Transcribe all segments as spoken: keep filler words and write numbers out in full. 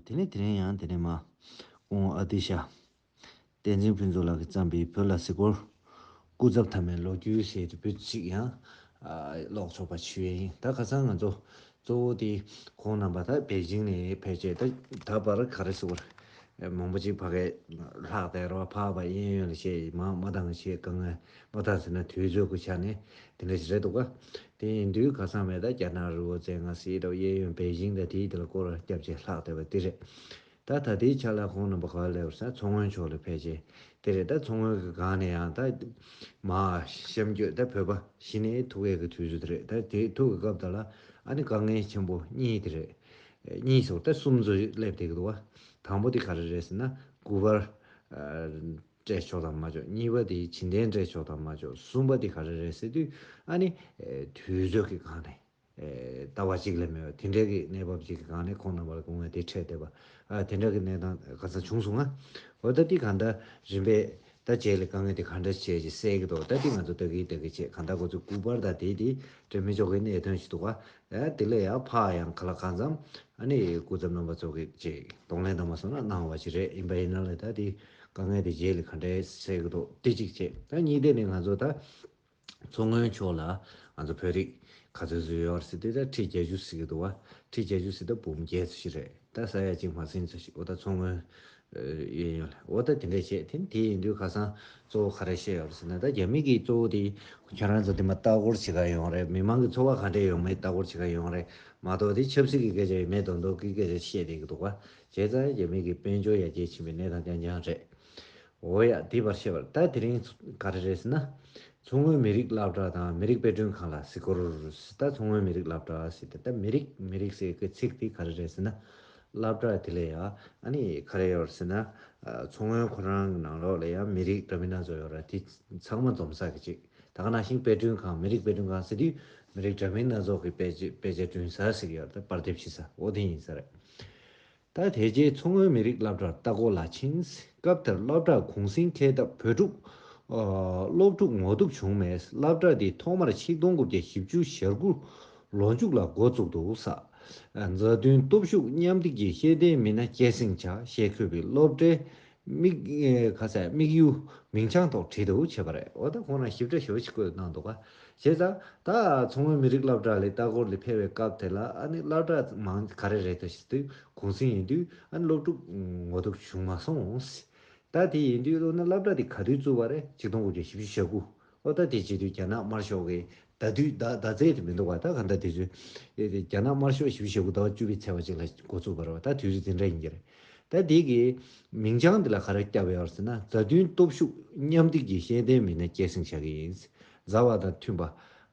དེ་ནས་དེ་རིང་ཡང་དེ་ནས་མ་ཨོང་ཨ་ཏི་ཤ་བསྟན་འཛིན་ཕུན་ཚོགས་ལགས་ཀྱིས་བརྩམས་པའི་བོད་ལ་གཟིགས་སྐོར་སྐུ་ཚབ་མཐའ་མའི་ལོ་རྒྱུས་ཞེས་པའི་པོད་གཅིག་ཡང་ཨ་ཀློག་ཆོག་པ་ཞུ་ཡས་ཡིན། ད་ཁ་སང་ང་ཚོ་གཙོ་བོ་དེ་ཁོང་རྣམ་པ་ད་པེ་ཅིང་ནས་ཕེབས་བྱས་ད་ད་བར་ག་རེ་ཟེར་དགོས་རེད། མང་པོ་ཅིག་ཕ་གིར་ལྷག་བསྡད་རོགས། ཕ་བ་གཡས་གཡོན་ལ་བྱས་མ་མ་བཏང་བྱས་དཀའ་ངལ་མ་བཏང་ཟེར་ན་དུས་ཚོད་ཀྱི་ཆ་ནས་དེ་འདྲ་ཞིག་རེད་འདུག་ག་དེ་ཡིན་དུས་ཁ་སང་མེད་ད་རྒྱ་ནག་རི་བོ་རྩེ་ལྔ་ཟེར་རོགས། གཡས་གཡོན་པེ་ཅིང་ད་དེའི་དེ་ལ་སྐོར་བ་བརྒྱབ་བྱས་ལྷག་བསྡད་པ་དེ་རེད། ད་ད་ལྟའི་ཆ་ལ་ཁོང་རྣམ་པ་ག་པར་སླེབས་ཟེར་ན་མཚོ་སྔོན་ཕྱོགས་ལ་ཕེབས་བྱས་དེ་རེད། ད་མཚོ་སྔོན་གྱི་སྒང་ནས་ཡང་ད་མ་གཤམ་སྐྱོད་ད་བོད་པ་གཞི་ནས་ཐུག་ཡས་ཀྱི་དུས་ཚོད་དེ་རེད། ད་དེ་ཐུག་གི་སྐབས་དེ་ལ་ཨ་ནི་དཀའ་ངལ་ཆེན་པོ་གཉིས་དེ་རེད། གཉིས་སོགས་ད་གསུམ་ཚོ་སླེབས་བསྡད་ཀྱི་འདུག་བ། དང་པོ་དེ་ག་རེ་རེད་ཟེར་ན་སྐུ་པར་སྤྲད་ཆོག་དང་མ་ཆོག་གཉིས་པ་དེ་བྱིན་ལྡན་སྤྲད་ཆོག་དང་མ་ཆོག་གསུམ་པ་དེ་ག་རེ་རེད་ཟེར་དུས་ཨ་ནི་དུས་ཚོད་ཀྱི་སྒང་ནས་ལྟ་བ་གཅིག་ལས་མེད་པ་དེ་འདྲའི་གི་གནས་བབ་ཅིག་གི་སྒང་ནས་ཁོང་རྣམ་པ་ལ་དཀའ་ངལ་དེ་འཕྲད་བསྡད་པ། དེ་འདྲ་གི་གནས་སྟངས་ག་ཚོད་བྱུང་སོང་ང་། འོ་ད་དེ་གང་ལྟར་རིམ་པས་ད་རྗེས་ལ་དཀའ་ངལ་དེ་ག་འདྲ་བྱས་ཀྱི་སེལ་གི་འདུག་ད་དེ་ང་ཚོ་ལྟ་གི་ལྟ་གི་བྱས་གང་ལྟར་ཁོ་ཚོའི་སྐུ་པར་དང་དེ་དེ་སྤྲད་མི་ཆོག་གི་གནད་དོན་ཞིག་འདུག་ག་ཨ་དེ་ལས་ཡང་ཕར་ཡང་ག་ལ་གང་འཚམ་ཨ་ནི་སྐུ་ཚབ་རྣམ་པ་ཚོ་གི་ཅིག་གདོང་ལེན་དང་མ་སོང་ན་གནང་བ་ཞིག་རེད། ཡིན་པ་ཡིན་ན་ལས་ད་དེ་དཀའ་ངལ་དེ་རྗེས་ལ་ག་འདྲ་སེལ་གི་འདུག་དེ་གཅིག་བྱས། ད་གཉིས་དེ་ནི་ང་ཚོ་ད་མཚོ་སྔོན་ཕྱོགས་ལ་ང་ཚོ་བོད་རིགས་ག་ཚོད་ཚོད་ཡོད་ཟེར་དུས་ད་ཁྲི་བརྒྱད་ཅུ་ཟེར་གི་འདུག་བ། ཁྲི་བརྒྱད་ཅུ་ཟེར་ད་འབུམ་བརྒྱད་ཙམ་ཞིག་རེད། ད་ས་ཡ་གཅིག་མ་ཟིན་ཙམ་ཞིག་འོ་ད་མཚོ་སྔོན་ཡོད་ཡོད་ལ་འོ་ད་དེ་འདྲས་བྱས་དེ་དེ་ཡིན་དུས་ཁ་སང་གཙོ་བོ་ག་རེ་བཤད་ཡོད་ཟེར་ན་ད་རྒྱ་མི་གི་གཙོ་བོ་དེ་ཁྱོད་རང་ཚོ་དེ་མ་ལྟ་སྐོར་བྱེད་ག་ཡོང་རེད། མི་མང་གི་འཚོ་བ་ག་འདྲས་ཡོང་མེད་ལྟ་སྐོར་བྱེད་ག་ཡོང་རེད་མ་གཏོགས་དེ་ཆབ་སྲིད་ཀྱི་སྐད་ཆ་ཡོད་མེད་མདོག་མདོག་གི་སྐད་ཆ་བཤད་བསྡད་ཀྱི་འདུག་བ། བྱས་ཙང་རྒྱ་མི་གི་དཔལ་འབྱོར་ཡར་རྒྱས་ཕྱིན་པའི་གནས་སྟངས་རྐྱང་རྐྱང་རེད། འོ་ཡ་དེ་བར་བཤད་པར་ད་དེ་རིང་ག་རེ་རེད་ཟེར་ན། མཚོ་སྔོན་མི་རིགས་སློབ་གྲྭ་དང་མི་རིགས་དཔེ་སྐྲུན་ཁང་ལ་གཟིགས་སྐོར་ཟེར། ད་མཚོ་སྔོན་མི་རིགས་སློབ་གྲྭ་ཟེར་ཏེ་ད་མི་རིགས་མི་རིགས་ཟེར་གི་ཚིག་དེ་ག་རེ་རེད་ཟེར་ན། སློབ་གྲྭ་དེ་ལ་ཡང་ཨ་ནི་ག་རེ་ཡོད་ཟེར་ན། མཚོ་སྔོན་ཁོ་རང་གི་ནང་ལོགས་ལ་ཡང་མི་རིགས་འདྲ་མིན་སྣ་ཚོགས་ཡོད་རེད། དེ་ཚང་མ་འཛོམས་ས་གི་ཅིག་ད་ག་ནང་བཞིན་དཔེ་སྐྲུན་ཁང་མི་རིགས་དཔེ་སྐྲུན་ཁང་ཟེར་དུས་མི་རིགས་འདྲ་མིན་སྣ་ཚོགས་ཀྱི་དཔེ་ཆ་དཔེ་ཆ་སྐྲུན་ས་ཟེར་གི་ཡོད་རེད། ད་པར་དེབ་ཕྱེ་ས་འོ་དེ་ཡིན་ས་རེད། ད་དེ་རྗེས་མཚོ་སྔོན་མི་རིགས་སློབ་གྲྭར་ལྟ་སྐོར་ལ་ཕྱིན། སྐབས་དེར་སློབ་གྲྭར་གུང་སེང་འཁེལ་སྟབས་བོད་ཕྲུག་ཨ་སློབ་ཕྲུག་ངོ་ཐུག་བྱུང་མེད། སློབ་གྲྭ་འདི་ཐོག་མར་ཆིག་སྟོང་དགུ་བརྒྱ་བཞི་བཅུ་ཞེ་དགུ་ལོ་མཇུག་ལ་འགོ་བཙུགས་འདུག་ས། མཛའ་མཐུན་སྟོབས་ཤུགས་མཉམ་འདེགས་ཀྱི་ཤེས་ལྡན་མི་སྣ་སྐྱེད་སྲིང་བྱ་ཞེས་འཁོད་པའི་སློབ་གྲྭའི་དམིགས་ཁ་ཟས་དམིགས་ཡུལ་མིང་བྱང་ཐོག་བྲིས་འདུག་བྱས་པ་རེད། འོ་ད་ཁོང་རང་ཞིབ་ཕྲ་ཞེ་པོ་ཅིག་བཀོད་གནང་འདུག་ག་བྱས་ཙང་ད་མཚོ་སྔོན་མི་རིགས་སློབ་གྲྭ་ལ་ལྟ་སྐོར་ལ་ཕེབས་པའི་སྐབས་དེ་ལ་ཨ་ནི་སློབ་གྲྭ་མང་ག་རེ་རེད་ད་ཞེས་དུས་གུང་སེང་ཡིན་དུས་ཨ་ནི་སློབ་ཕྲུག་ངོ་ཐུག་བྱུང་མ་སོང་། ད་དེ་ཡིན་དུས་ལོ་ན་སློབ་གྲྭ་དེ་ག་དུས་བཙུགས་པ་རེད། ཆིག་སྟོང་དགུ་བརྒྱ་བཞི་བཅུ་ཞེ་དགུ་འོ་ད་དེ་བྱེད་དུས་རྒྱ་ནག་དམར་ཤོག་གི་ཟླ་དུས་ཟླ་ཟླ་ཚེས་དེ་མི་འདུག་བ། ད་ག་འདྲ་དེ་ཚོས་རྒྱ་ནག་དམར་ཤོག་བཞི་བཅུ་ཞེ་དགུ་ཟླ་བ་བཅུ་པའི་ཚེས་པ་གཅིག་ལ་འགོ་བཙུགས་པ་རེད་བ། ད་དུས་ཚོད་དེ་འདྲ་ཡིན་གྱི་རེད། ད་དེ་གི་མིང་བྱང་འདི་ལ་ག་རེ་བརྒྱབ་ཡོད་ཟེར་ན། མཛའ་མཐུན་སྟོབས་ཤུགས་མཉམ་འདེགས་ཀྱི་ཤེས་ལྡན་མི་སྣ་སྐྱེད་སྲིང་བྱ་གི་ཡིན། མཛའ་བ་དང་མཐུན་པ།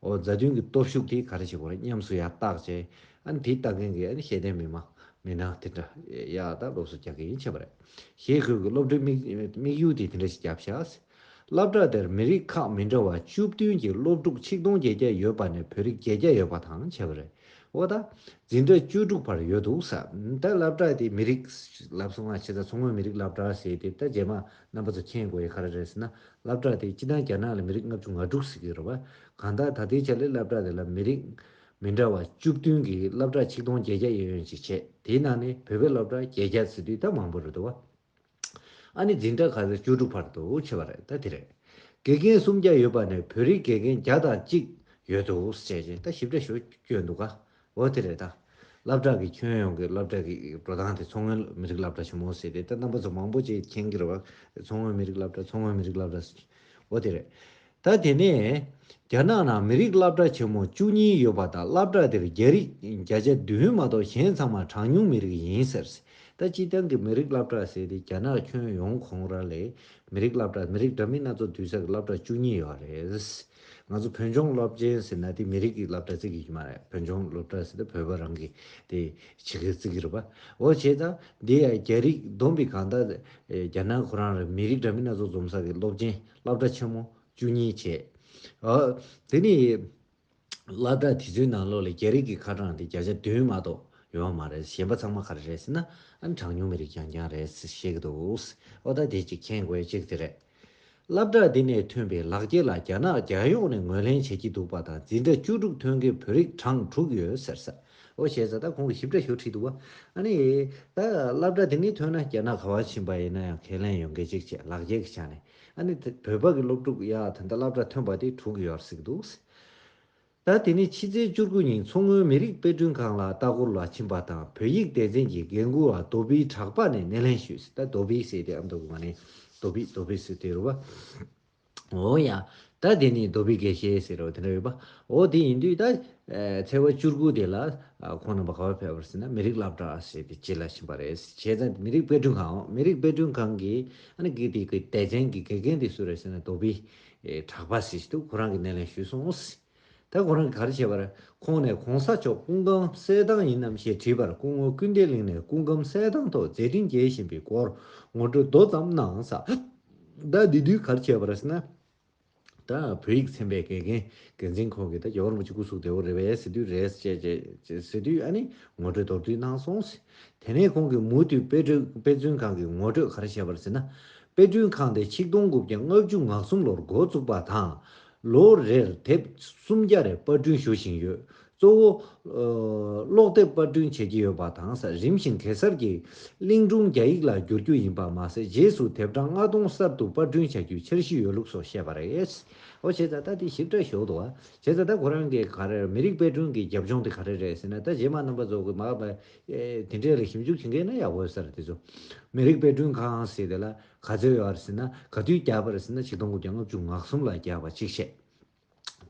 འོ་མཛའ་མཐུན་གྱི་སྟོབས་ཤུགས་དེ་ག་རེ་བྱེད་དགོས་རེད། ཉམས་སུ་ཡར་བཏགས་བྱས་ཨ་ནི་དེ་ལྟ་མཁན་གྱི་ཨ་ནི་ཤེས་ལྡན་མི་མང་མི་སྣ་དེ་འདྲ་ཡག་ད་སློབ་གསོ་རྒྱག་གི་ཡིན་བྱས་པ་རེད། ཞེས་ཁོས་ཀྱི་སློབ་གྲྭའི་དམིགས་དམིགས་ཡུལ་དེ་དེ་འདྲ་ཞིག་བརྒྱབ་བཞག་སློབ་གྲྭ་དེར་མི་རིགས་ཁག་མི་འདྲ་བ་བཅུ་བདུན་གྱི་སློབ་ཕྲུག་ཆིག་སྟོང་བརྒྱད་བརྒྱ་ཡོད་པ་ནས་བོད་རིགས་བརྒྱད་བརྒྱ་ཡོད་པ་དང་བྱས་པ་རེད། འོ་ད། འཛིན་གྲྭ་བཅུ་དྲུག་བར་ཡོད་འདུག་ས། ད་སློབ་གྲྭ་དེ་མི་རིགས་ལབ་སོང་ང་། བྱས་ཙང་མཚོ་སྔོན་མི་རིགས་སློབ་གྲྭ་ཟེར་དེ་ད་རྗེས་མ་རྣམ་པ་ཚོ་མཁྱེན་དགོས་ཡ་ག་རེ་རེད་ཟེར་ན། སློབ་གྲྭ་དེ་སྤྱི་བཏང་རྒྱ་ནག་ལ་མི་རིགས་ལྔ་བཅུ་ང་དྲུག་ཟེར་གྱི་རེད་བ། གང་ལྟར་ད་ལྟའི་ཆ་ལ་སློབ་གྲྭ་དེ་ལ་མི་རིགས་མི་འདྲ་བ་བཅུ་བདུན་གྱི་སློབ་གྲྭ་ཆིག་སྟོང་བརྒྱད་བརྒྱ་ཡོད་ཡོད་ཅིག་བྱས། དེའི་ནང་ནས་བོད་པའི་སློབ་གྲྭ་བརྒྱད་བརྒྱ་ཟེར་དུས་ད་མང་པོ་རེད་འདུག་བ། ཨ་ནི་འཛིན་གྲྭ་ཁག་ཏུ་བཅུ་དྲུག་བར་དུ་ཆེ་བ་རེད། ད་དེ་རེད། དགེ་རྒན་སུམ་བརྒྱ་ཡོད་པ་ནས་བོད་རིགས་དགེ་རྒན་བརྒྱ་དང་གཅིག་ཡོད་འདུག་ཟེར་བྱས་ད་ཞིབ་ཕྲ་ཞུ་སྐྱོན་འདུག་ག་འོ་དེ་རེད་ད། སློབ་གྲྭ་གི་ཁྱོན་ཡོངས་ཀྱི་སློབ་གྲྭ་གི་འགྲོ་སྟངས་དེ་མཚོ་སྔོན་མི་རིགས་སློབ་གྲྭ་ཆེན་མོ་ཟེར་ཏེ་ད་རྣམ་པ་ཚོ་མང་པོ་ཅིག་མཁྱེན་གྱི་རེད་བ། མཚོ་སྔོན་མི་རིགས་སློབ་གྲྭ་མཚོ་སྔོན་མི་རིགས་སློབ་གྲྭ་ཟེར། འོ་དེ་རེད། ད་དེ་ནས་རྒྱ་ནག་ནང་མི་རིགས་སློབ་གྲྭ་ཆེན་མོ་བཅུ་གཉིས་ཡོད་པ་དང་སློབ་གྲྭ་དེར་རྒྱ་རིགས་བརྒྱ་ཆ་བདུན་མ་གཏོགས་གཞན་ཚང་མ་གྲངས་ཉུང་མི་རིགས་ཡིན་ཟེར། ད་སྤྱིར་བཏང་གི་མི་རིགས་སློབ་གྲྭ་ཟེར་དེ་རྒྱ་ནག་ཁྱོན་ཡོངས་ཁོང་རང་ལས་མི་རིགས་སློབ་གྲྭ་མི་རིགས་འདྲ་མིན་སྣ་ཚོགས་འདུས་ས་གི་སློབ་གྲྭ་བཅུ་གཉིས་ཡོད་རེད། ང་ཚོ་བོད་ལྗོངས་སློབ་ཆེན་ཟེར་ན་དེ་མི་རིགས་ཀྱི་སློབ་གྲྭ་བརྩི་གི་ཡོད་མ་རེད། བོད་ལྗོངས་སློབ་གྲྭ་ཟེར་ན་བོད་པ་རང་གི་དེ་ཆེད་ཀྱི་བརྩི་གི་རེད་པ། འོ་བྱས་ཙང་འདི་ཡང་རྒྱ་རིགས་བསྡོམས་པའི་གང་ལྟར་རྒྱ་ནག་ཁོ་རང་རང་མི་རིགས་འདྲ་མིན་སྣ་ཚོགས་འཛོམས་ས་གི་སློབ་ཆེན་སློབ་གྲྭ་ཆེན་མོ་བཅུ་གཉིས་བྱས། ཨ། དེ་ནི་སློབ་གྲྭ་དེ་ཚོའི་ནང་ལོགས་ལ་རྒྱ་རིགས་ཀྱི་ཁ་གྲངས་དེ་བརྒྱ་ཆ་བདུན་མ་གཏོགས་ཡོད་མ་རེད། གཞན་པ་ཚང་མ་ག་རེ་རེད་ཟེར་ན་ཨ་ནི་གྲངས་ཉུང་མི་རིགས་རྐྱང་རྐྱང་རེད་ཟེར་བཤད་ཀྱི་འདུག་འོ་ད་དེ་གཅིག་མཁྱེན་དགོས་གཅིག་དེ་རེད། སློབ་གྲྭ་འདི་ནས་ཐོན་པའི་ལག་འཁྱེར་ལ་རྒྱ་ནག་རྒྱལ་ཡོངས་ནས་ངོས་ལེན་བྱེད་ཀྱི་འདུག་པ་དང་འཛིན་གྲྭ་བཅུ་དྲུག་ཐོན་མཁན་བོད་རིགས་གྲངས་དྲུག་ཡོད་ཟེར་ས། འོ་བྱས་ཙང་ད་ཁོང་གིས་ཞིབ་ཕྲ་ཞིག་བྲིས་འདུག་བ། ཨ་ནི་ད་སློབ་གྲྭ་དེ་ནས་ཐོན་ན་རྒྱ་ནག་ག་བ་ཕྱིན་པ་ཡིན་ན་ཡང་ཁས་ལེན་ཡོང་མཁན་ཅིག་བྱས། ལག་འཁྱེར་གྱི་ཆ་ནས། ཨ་ནི་ད་བོད་པ་གི་སློབ་ཕྲུག་ཡ་ད་ལྟ་སློབ་གྲྭ་ཐོན་པ་དེ་དྲུག་ཡོད་ཟེར་གྱི་འདུག། ད་དེ་ནས་ཕྱི་ཚེས་བཅུ་དགུ་ཉིན་མཚོ་སྔོན་མི་རིགས་དཔེ་སྐྲུན་ཁང་ལ་ལྟ་སྐོར་ལ་ཕྱིན་པ་དང་། བོད་ཡིག་སྡེ་ཚན་གྱི་འགན་འཁུར་བ་རྡོ་སྦིས་གྲགས་པ་ནས་སྣེ་ལེན་ཞུས། ད་རྡོ་སྦིས་ཟེར་དེ་ཨ་མདོ་གི་མ་ནི་རྡོ་སྦིས་རྡོ་སྦིས་ཟེར་དེ་རུ་བ། འོ་ཡ། ད་དེ་ནི་རྡོ་སྦིས་དགེ་བཤེས་ཟེར་རོ་དེ་འདྲ་ཡོད་པ། འོ་དེ་ཡིན་དུས་ད་ཚེས་པ་བཅུ་དགུ་དེ་ལ་ཁོང་རྣམ་པ་ག་བར་ཕེབས་པ་རེད་ཟེར་ན། མི་རིགས་སློབ་གྲྭ་ཟེར་དེ་ཅིག་ལ་ཕྱིན་པ་རེད། བྱས་ཙང་མི་རིགས་དཔེ་སྐྲུན་ཁང་། མི་རིགས་དཔེ་སྐྲུན་ཁང་གི་ཨ་ནི་གི་དེ་གི་སྡེ་ཚན་གྱི་དགེ་རྒན་དེ་སུ་རེད་ཟེར་ན། རྡོ་སྦིས་གྲགས་པ་ཟེར་ཞིག་འདུག། ཁོ་རང་གིས་སྣེ་ལེན་ཞུས་སོང་། ད་ཁོ་རང་གིས་ག་རེ་བྱས་པ་རེད། ཁོང་ནས་གོང་ས་མཆོག་སྐུ་ཁམས་གསལ་ཐང་ཡིན་ནམ་ཞེས་དྲིས་པར། སྐུ་ངོ་ཀུན་བདེ་གླིང་ནས་སྐུ་ཁམས་གསལ་ཐང་ཐོག་མཛད་འཕྲིན་རྒྱས་བཞིན་པའི་སྐོར་ངོ་སྤྲོད་མདོ་ཙམ་གནང་ས། ད་འདི་དུས་ག་རེ་བྱས་པ་རེད་ཟེར་ན། ད་བོད་ཡིག་ཚན་པའི་དགེ་རྒན་འགན་འཛིན་ཁོང་གིས་ད་རྒྱལ་བ་རིན་པོ་ཆེ་སྐུ་གཟུགས་བདེ་པོ་རེད་པས་ཟེར་དུས། རེད་ཅེས་ཅེས་ཟེར་དུས། ཨ་ནི་ངོ་སྤྲོད་མདོར་བསྡུས་གནང་སོང་ཟེར། དེ་ནས་ཁོང་གིས་མུ་མཐུད་དཔེ་སྐྲུན་དཔེ་སྐྲུན་ཁང་གི་ངོ་སྤྲོད་ག་རེ་བྱས་པ་རེད་ཟེར་ན། དཔེ་སྐྲུན་ཁང་དེ་ཆིག་སྟོང་དགུ་བརྒྱ་ལྔ་བཅུ་ང་གསུམ་ལོར་འགོ་བཙུགས་པ་དང་། ལོ་རེར་དེབ་སུམ་བརྒྱ་རེ་པར་སྐྲུན་ཞུ་བཞིན་ཡོད། གཙོ་བོ་ཨ་ཀློག་དེབ་པར་སྐྲུན་བྱེད་ཀྱི་ཡོད་པ་དང་། རིམ་བཞིན་གེ་སར་གྱི་གླིང་སྒྲུང་རྒྱ་ཡིག་ལ་བསྒྱུར་རྒྱུ་ཡིན་པ་མ་ཟད། རྗེས་སུ་དེབ་གྲངས་ལྔ་སྟོང་གསར་དུ་པར་སྐྲུན་བྱ་རྒྱུའི་འཆར་གཞི་ཡོད་ལུགས་སོགས་བཤད་པ་རེད། འོ་བྱས་ཙང་ད་དེ་ཞིབ་ཕྲ་ཞུ་འདུག་བ། བྱས་ཙང་ད་ཁོ་རང་གིས་ག་རེ། མི་རིགས་དཔེ་སྐྲུན་གྱི་རྒྱབ་ལྗོངས་དེ་ག་རེ་རེད་ཟེར་ན། ད་རྗེས་མ་རྣམ་པ་ཚོ་གིས་མ་པ་དེ་འདྲས་ལ་ཞིབ་འཇུག་བྱེད་མཁན་ན་ཡག་པོ་ཡོད་ས་རེད། དེ་ཚོ་མི་རིགས་དཔེ་སྐྲུན་ཁང་ཟེར་དེ་ལ་ག་ཚོད་ཡོད་རེད་ཟེར་ན། ག་དུས་བརྒྱབ་པ་རེད་ཟེར་ན། ཆིག་སྟོང་དགུ་བརྒྱ་ལྔ་བཅུ་ང་གསུམ་ལ་བརྒྱབ་པ་གཅིག་བཤད།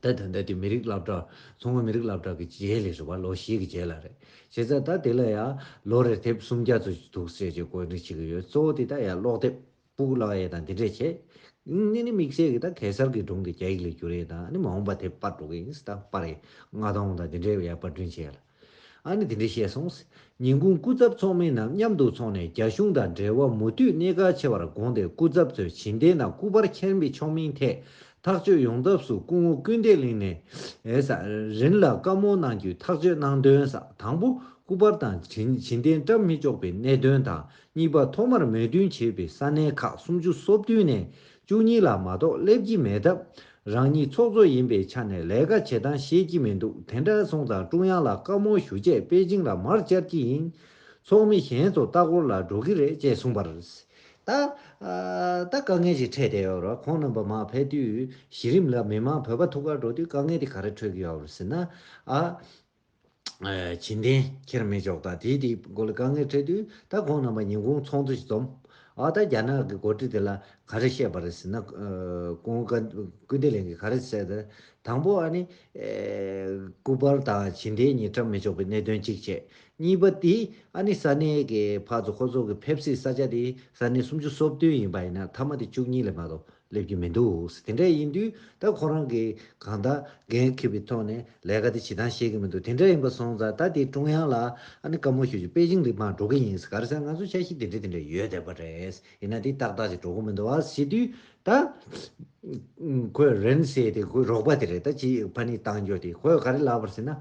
ད་ད་ལྟ་དེ་མི་རིགས་སློབ་གྲྭ། མཚོ་སྔོན་མི་རིགས་སློབ་གྲྭ་གི་རྗེས་ལ་རེད་བ། ལོ་བཞི་གི་རྗེས་ལ་རེད། བྱས་ཙང་ད་དེ་ལ་ཡང་ལོ་རེར་དེབ་སུམ་བརྒྱ་ཙམ་ཞིག་འདུག་ཟེར་བྱས་བཀོད་སྒྲིག་བྱེད་ཀྱི་ཡོད། གཙོ་བོ་དེ་ད་ཡང་ཀློག་དེབ་སྤུ་གུ་ཀློག་ཡས་དང་དེ་འདྲས་བྱས། ཨ་ནི་དམིགས་བསལ་གྱི་ད་གེ་སར་གྱི་སྒྲུང་དེ་རྒྱ་ཡིག་ལ་བསྒྱུར་ཡས་དང་། ཨ་ནི་མ་འོངས་པ་དེབ་པར་འགྲོ་གི་ཡིན་ཟེར། ད་པར་རེ་ལྔ་སྟོང་དང་དེ་འདྲས་ཡར་པར་སྐྲུན་བྱས་ཡ་ལ། ཨ་ནི་དེ་འདྲ་བཤད་སོང་། ཉིན་གུང་སྐུ་ཚབ་ཚོགས་མི་རྣམས་མཉམ་དུ་འཚོགས་ནས་རྒྱ་གཞུང་དང་འབྲེལ་བ་མུ་མཐུད་གནད་འགག་ཆེ་བར་དགོངས་ཏེ། སྐུ་ཚབ་ཚོས་བྱིན་ལྡན་དང་སྐུ་པར་ཁྱེར་མི་ཆོག་མིན་ཐད་ཐག་གཅོད་ཡོང་ཐབས་སུ་སྐུ་ངོ་ཀུན་བདེ་གླིང་ནས་ཨེ་ས་རིན་ལ་བཀའ་མོལ་གནང་རྒྱུའི་ཐག་གཅོད་གནང་དོན་ས། དང་པོ། སྐུ་པར་དང་བྱིན་བྱིན་ལྡན་བཀྲམ་མི་ཆོག་པའི་གནད་དོན་དང་། གཉིས་པ། ཐོག་མར་མོས་མཐུན་བྱས་པའི་ས་གནས་ཁག་སུམ་ཅུ་སོ་བདུན་ནས་བཅུ་གཉིས་ལ་མ་གཏོགས་སླེབས་ཀྱི་མེད་སྟབས། རང་ཉིད་ཚོགས་གཙོ་ཡིན་པའི་ཆ་ནས་ལས་ཀ་བྱེད་སྟངས་ཤེས་ཀྱི་མི་འདུག། དེ་འདྲ་སོང་ཙང་ཀྲུང་དབྱང་ལ་བཀའ་མོལ་ཞུ་ཆེད་པེ་ཅིང་ལ་མར་བཅར་གྱི་ཡིན། ཚོགས་མི་གཞན་ཚོ་ལྟ་སྐོར་ལ་འགྲོ་གི་རེད་ཅེས་གསུངས་པ་རེད། ད་ཨ་ད་དཀའ་ངལ་ཞིག་འཕྲད་བསྡད་ཡོད་རེད། ཁོང་རྣམ་པ་མར་ཕེབས་དུས་གཞི་རིམ་ལ་མི་མང་བོད་པ་ཐུག་གར་འགྲོ་དུས་དཀའ་ངལ་དེ་ག་རེ་འཕྲད་ཀྱི་ཡོད་རེད་ཟེར་ན། ཨ། ཨ། བྱིན་ལྡན་ཁྱེར་མི་ཆོག་དང་དེའི་དེའི་སྐོར་ལ་དཀའ་ངལ་འཕྲད་དུས། ད་ཁོང་རྣམ་པ་ཉིན་གུང་ཚོགས་འདུ་ཞིག་འཛོམས། ཨ། ད་རྒྱ་ནག་གི་འགོ་ཁྲིད་དེ་ལ་ག་རེ་བཤད་པ་རེད་ཟེར་ན། ཨ། ཀུན་ཀུན་བདེ་གླིང་གིས་ག་རེ་བཤད་དེ། དང་པོ་ཨ་ནི་ཨེ་སྐུ་པར་དང་བྱིན་ལྡན་གཉིས་བཀྲམ་མི་ཆོག་པའི་གནད་དོན་གཅིག་བྱས། གཉིས་པ་དེ་ཨ་ནི་ས་གནས་ཀྱི་ཕར་ཚུར་ཁོ་ཚོ་གི་ཕེབས་སའི་ས་ཆ་དེ་ས་གནས་སུམ་ཅུ་སོ་བདུན་ཡིན་པ་ཡིན་ན། མཐའ་མ་དེ་བཅུ་གཉིས་ལས་མ་གཏོགས་སླེབས་ཀྱི་མི་འདུག། དེ་འདྲ་ཡིན་དུས་ད་ཁོ་རང་གིས་གང་ལྟར་འགན་འཁྱེར་བའི་ཐོག་ནས་ལས་ཀ་དེ་བྱེད་སྟངས་ཤེས་ཀྱི་མི་འདུག། དེ་འདྲ་ཡིན་པ་སོང་ཙང་ད་དེ་ཀྲུང་དབྱང་ལ་ཨ་ནི་བཀའ་མོལ་ཞུ་རྒྱུ་པེ་ཅིང་ལ་མར་འགྲོ་གི་ཡིན་ཟེར། ག་རེ་ཟེར་ན་ང་ཚོ་འཆར་གཞི་དེ་འདྲ་དེ་འདྲ་ཡོད་བསྡད་པ་རེད། ཡིན་ན་དེ་ཏག་ཏག་ཅིག་འགྲོ་གི་མི་འདུག་ཨ་ཟེར་དུས། ད་ཁོས་རེན་ཟེར་དེ་ཁོའི་རོགས་པ་དེ་རེད། ད་ཅི་ཕ་ནི་བཏང་རྒྱུ་དེ། ཁོས་ག་རེ་ལབ་པ་རེད་ཟེར་ན།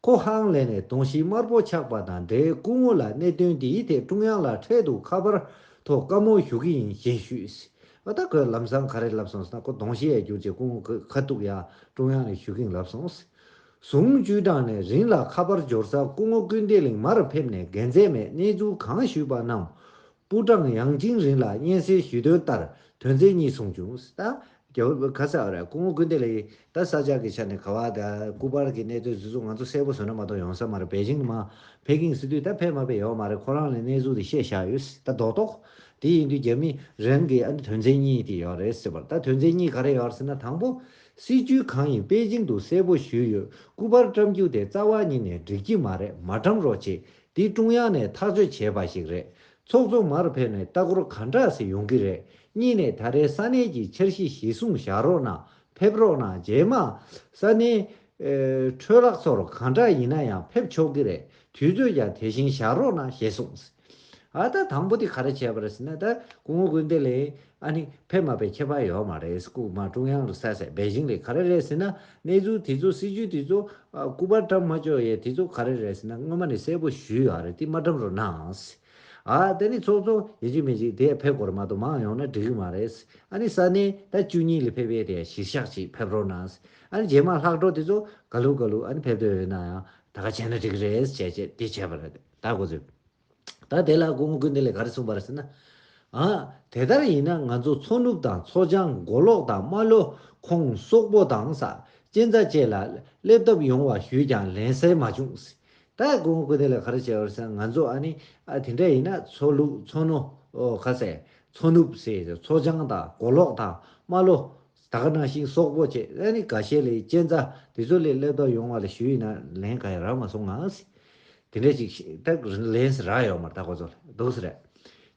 ཁོ་ཧང་ལེ་ནས་གདོང་ཞིག་དམར་པོ་ཆགས་པ་དང་འབྲེལ། སྐུ་ངོ་ལ་གནད་དོན་འདིའི་ཐད་ཀྲུང་དབྱང་ལ་འཕྲལ་དུ་ཁ་པར་ཐོག་བཀའ་མོལ་ཞུ་གི་ཡིན་ཞེས་ཞུས། ཨ། ད་ཁོས་ལམ་སང་ག་རེ་ལབ་སོང་ཟེར་ན། ཁོ་གདོང་ཞིག་ཡར་བསྒྱུར་བྱས་སྐུ་ངོ་ཁ་ཐུག་ཡར་ཀྲུང་དབྱང་ལ་ཞུ་གི་ཡིན་ལབ་སོང་། ཟུང་ཅུའུ་ཀྲང་ནས་རིན་ལ་ཁ་པར་འབྱོར་སར་སྐུ་ངོ་ཀུན་བདེ་གླིང་མར་ཕེབས་ནས་འགན་མཚན་མེད་གནས་ཚུལ་གང་ཞུས་པ་རྣམས་པུའུ་ཀྲང་ཡང་ཅིང་རིན་ལ་སྙན་སེང་ཞུས་དོན་ལྟར་དོན་ཚན་གཉིས་གསུངས་བྱུང་། ད་རྒྱལ་བ་ག་ས་རེད། སྐུ་ངོ་ཀུན་བདེ་གླིང་ད་ས་ཆ་གི་ཆ་ནས་ག་བ་ད་སྐུ་པར་གྱི་གནས་ཚུལ་དེ་ཚོ་ང་ཚོ་གསལ་པོ་བཟོས་ན་མ་གཏོགས་ཡོང་ས་མ་རེད། པེ་ཅིང་ནས་མར་ཕེབས་ཀྱི་ཡིན་ཟེར་དུས་ད་ཕེབས་མ་ཕེབས་ཡོད་མ་རེད། ཁོ་རང་ལ་གནས་ཚུལ་དེ་བཤད་བཞག་ཡོད། ད་རྡོག་རྡོག་དེ་ཡིན་དུས་རྒྱ་མི་རང་གི་ཨ་ནི་དོན་ཚན་གཉིས་དེ་ཡོད་རེད་ཟེར་བ། ད་དོན་ཚན་གཉིས་ག་རེ་ཡོད་རེད་ཟེར་ན། དང་པོ། སྲིད་ཇུས་གང་ཡིན་པེ་ཅིང་དུ་གསལ་པོ་ཞུས་ཡོད། སྐུ་པར་བཀྲམ་རྒྱུ་དེ་རྩ་བ་ཉིད་ནས་འགྲིག་གི་མ་རེད། མ་བཀྲམ་རོགས་བྱེད། འདི་ཀྲུང་དབྱང་ནས་ཐག་གཅོད་བྱས་པ་ཞིག་རེད། ཚོགས་གཙོ་མར་ཕེབས་ནས་ལྟ་སྐོར་ག་འདྲ་ཞིག་ཡོང་གི་རེད། གཉིས་ནས་ད་རེས་ས་གནས་ཀྱི་འཆར་གཞི་གཞིར་བཟུང་བཞག་རོགས་གནང་། ཕེབས་རོགས་གནང་། རྗེས་མ་ས་གནས་ཨེ་འཕྲོ་བརླག་ཚོར་གང་འདྲ་ཡིན་ན་ཡང་ཕེབས་ཆོག་གི་རེད། དུས་ཚོད་ཀྱང་དེ་བཞིན་བཞག་རོགས་གནང་ཞེས་གསུངས། ཨ། ད་དང་པོ་དེ་ག་རེ་བྱས་པ་རེད་ཟེར་ན། ད་སྐུ་ངོ་ཀུན་བདེ་གླིང་ཨ་ནི་ཕེབས་མ་ཕེབས་ཁྱད་པར་ཡོད་མ་རེད། སྐུ་མར་ཀྲུང་དབྱང་ལ་ས་ས་པེ་ཅིང་ལ་ག་རེ་རེད་ཟེར་ན། གནས་ཚུལ་དེ་ཚོ་སྲིད་ཇུས་དེ་ཚོ་ཨ་སྐུ་པར་བཀྲམ་མ་ཆོག་ཡས་དེ་ཚོ་ག་རེ་རེད་ཟེར་ན། སྔོན་མ་ནས་གསལ་པོ་ཞུས་ཡོད་རེད། དེ་མ་བཀྲམ་རོགས་གནང་། ཨ། དེ་ནི་ཚོགས་གཙོ་ཡིན་གཅིག་མིན་གཅིག་དེ་ཕེབས་དགོས་རེད་མ་གཏོགས་མང་ཡོང་ན་འགྲིག་གི་མ་རེད། ཨ་ནི་ས་གནས་ད་བཅུ་གཉིས་ལ་ཕེབས་ཡས་དེ་གཞིར་བཞག་ཅིག་ཕེབས་རོགས་གནང་། ཨ་ནི་རྗེས་མ་ལྷག་འཕྲོ་དེ་ཚོ་ག་ལུ་ག་ལུ་ཨ་ནི་ཕེབས་འདོད་ཡོད་ན་ཡང་ ད་ག་བྱས་ན་འགྲིག་གི་རེད་ཟེར་བྱས་བྱས་དེ་བྱས་པ་རེད། ད་གོ་ཚོད། ད་དེ་ལ་སྐུ་ངོ་ཀུན་བདེ་ལགས་ག་རེ་གསུངས་པ་རེད་ཟེར་ན། ཨ། དེ་ལྟར་ཡིན་ན་ང་ཚོ་མཚོ་ནུབ་དང་མཚོ་བྱང་མགོ་ལོག་དང་རྨ་ལྷོ་ཁོངས་སོག་པོ་དང་ས་གཅན་ཚ་བཅས་ལ་སླེབས་ཐབས་ཡོང་བ་ཞུས་ཀྱང་ལན་གསལ་མ་བྱུང་། ད་སྐུ་ངོ་ཀུན་བདེ་ལགས་ག་རེ་བྱས་པ་རེད་ཟེར་ན། ང་ཚོ་ཨ་ནི་ཨ་དེ་འདྲ་ཡིན་ན་མཚོ་ལུག་མཚོ་ནུབ་ཨོ་ཁ་ཟས་མཚོ་ནུབ་ཟེར་མཚོ་བྱང་དང་མགོ་ལོག་དང་རྨ་ལྷོ། ད་ག་ནང་བཞིན་སོག་པོ་བཅས་ཨ་ནི་འགའ་ཤས་ལ་གཅན་ཚ་དེ་ཚོ་ལ་སླེབས་ཐབས་ཡོང་བ་ལ་ཞུས་ཡིན་ན་ལན་ག་ཡང་རག་མ་སོང་ང་། དེ་འདྲ་ཅིག་ད་ལན་རག་ཡོད་མ་རེད། ད་ཁོ་ཚོ་ལ་འདུག་ཟེར་རེད།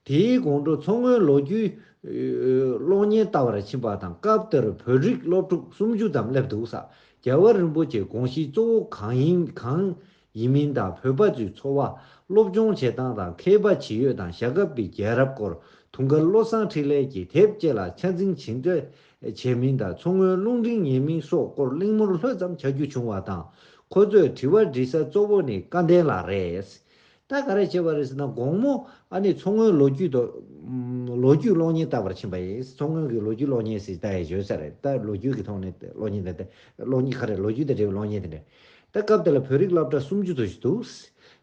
དེའི་དགོང་དྲོ་མཚོ་སྔོན་ལོ་རྒྱུས་གློག་བརྙན་ལྟ་བར་ཕྱིན་པ་དང་། སྐབས་དེར་བོད་རིགས་སློབ་ཕྲུག་སུམ་ཅུ་ཙམ་སླེབས་འདུག་ས། རྒྱལ་བ་རིན་པོ་ཆེའི་དགོངས་གཞི་གཙོ་བོ་གང་ཡིན་གང་ཡིན་མིན་དང་། བོད་པ་ཚོའི་འཚོ་བ། སློབ་སྦྱོང་བྱེད་སྟངས་དང་། མཁས་པ་ཇི་ཡོད་དང་། ཞྭ་སྒབ་པའི་རྒྱལ་རབས་སྐོར། དུང་དཀར་བློ་བཟང་འཕྲིན་ལས་ཀྱི་དེབ་བཅས་ལ་ཆ་འཛིན་ཇི་འདྲ་བྱས་མིན་དང་། མཚོ་སྔོན་རླུང་འཕྲིན་ཉན་མིན་སོགས་སྐོར་གླེང་མོལ་ལྷོད་ཙམ་བྱ་རྒྱུ་བྱུང་བ་དང་། ཁོ་ཚོས་དྲི་བ་འདྲི་ས་གཙོ་བོ་ནི་སྐལ་ལྡན་ལགས་རེད། ད་ག་རེ་བྱས་པ་རེད་ཟེར་ན། དགོང་མོ་ཨ་ནི་མཚོ་སྔོན་ལོ་རྒྱུས་དང་། ལོ་རྒྱུས་གློག་བརྙན་ལྟ་བར་ཕྱིན་པ་ཡིན། མཚོ་སྔོན་གྱི་ལོ་རྒྱུས་གློག་བརྙན་ཟེར་ལྟ་ཡི་བརྗོད་ས་རེད། ད་ལོ་རྒྱུས་ཀྱི་ཐོག་ནས་གློག་བརྙན་དེ་འདྲ། གློག་བརྙན་ག་རེ། ལོ་རྒྱུས་དང་འབྲེལ་བའི་གློག་བརྙན་དེ་འདྲ། ད་སྐབས་དེ་ལ་བོད་རིགས་སློབ་གྲྭ་སུམ་ཅུ་ཙམ་ཞིག་འདུག།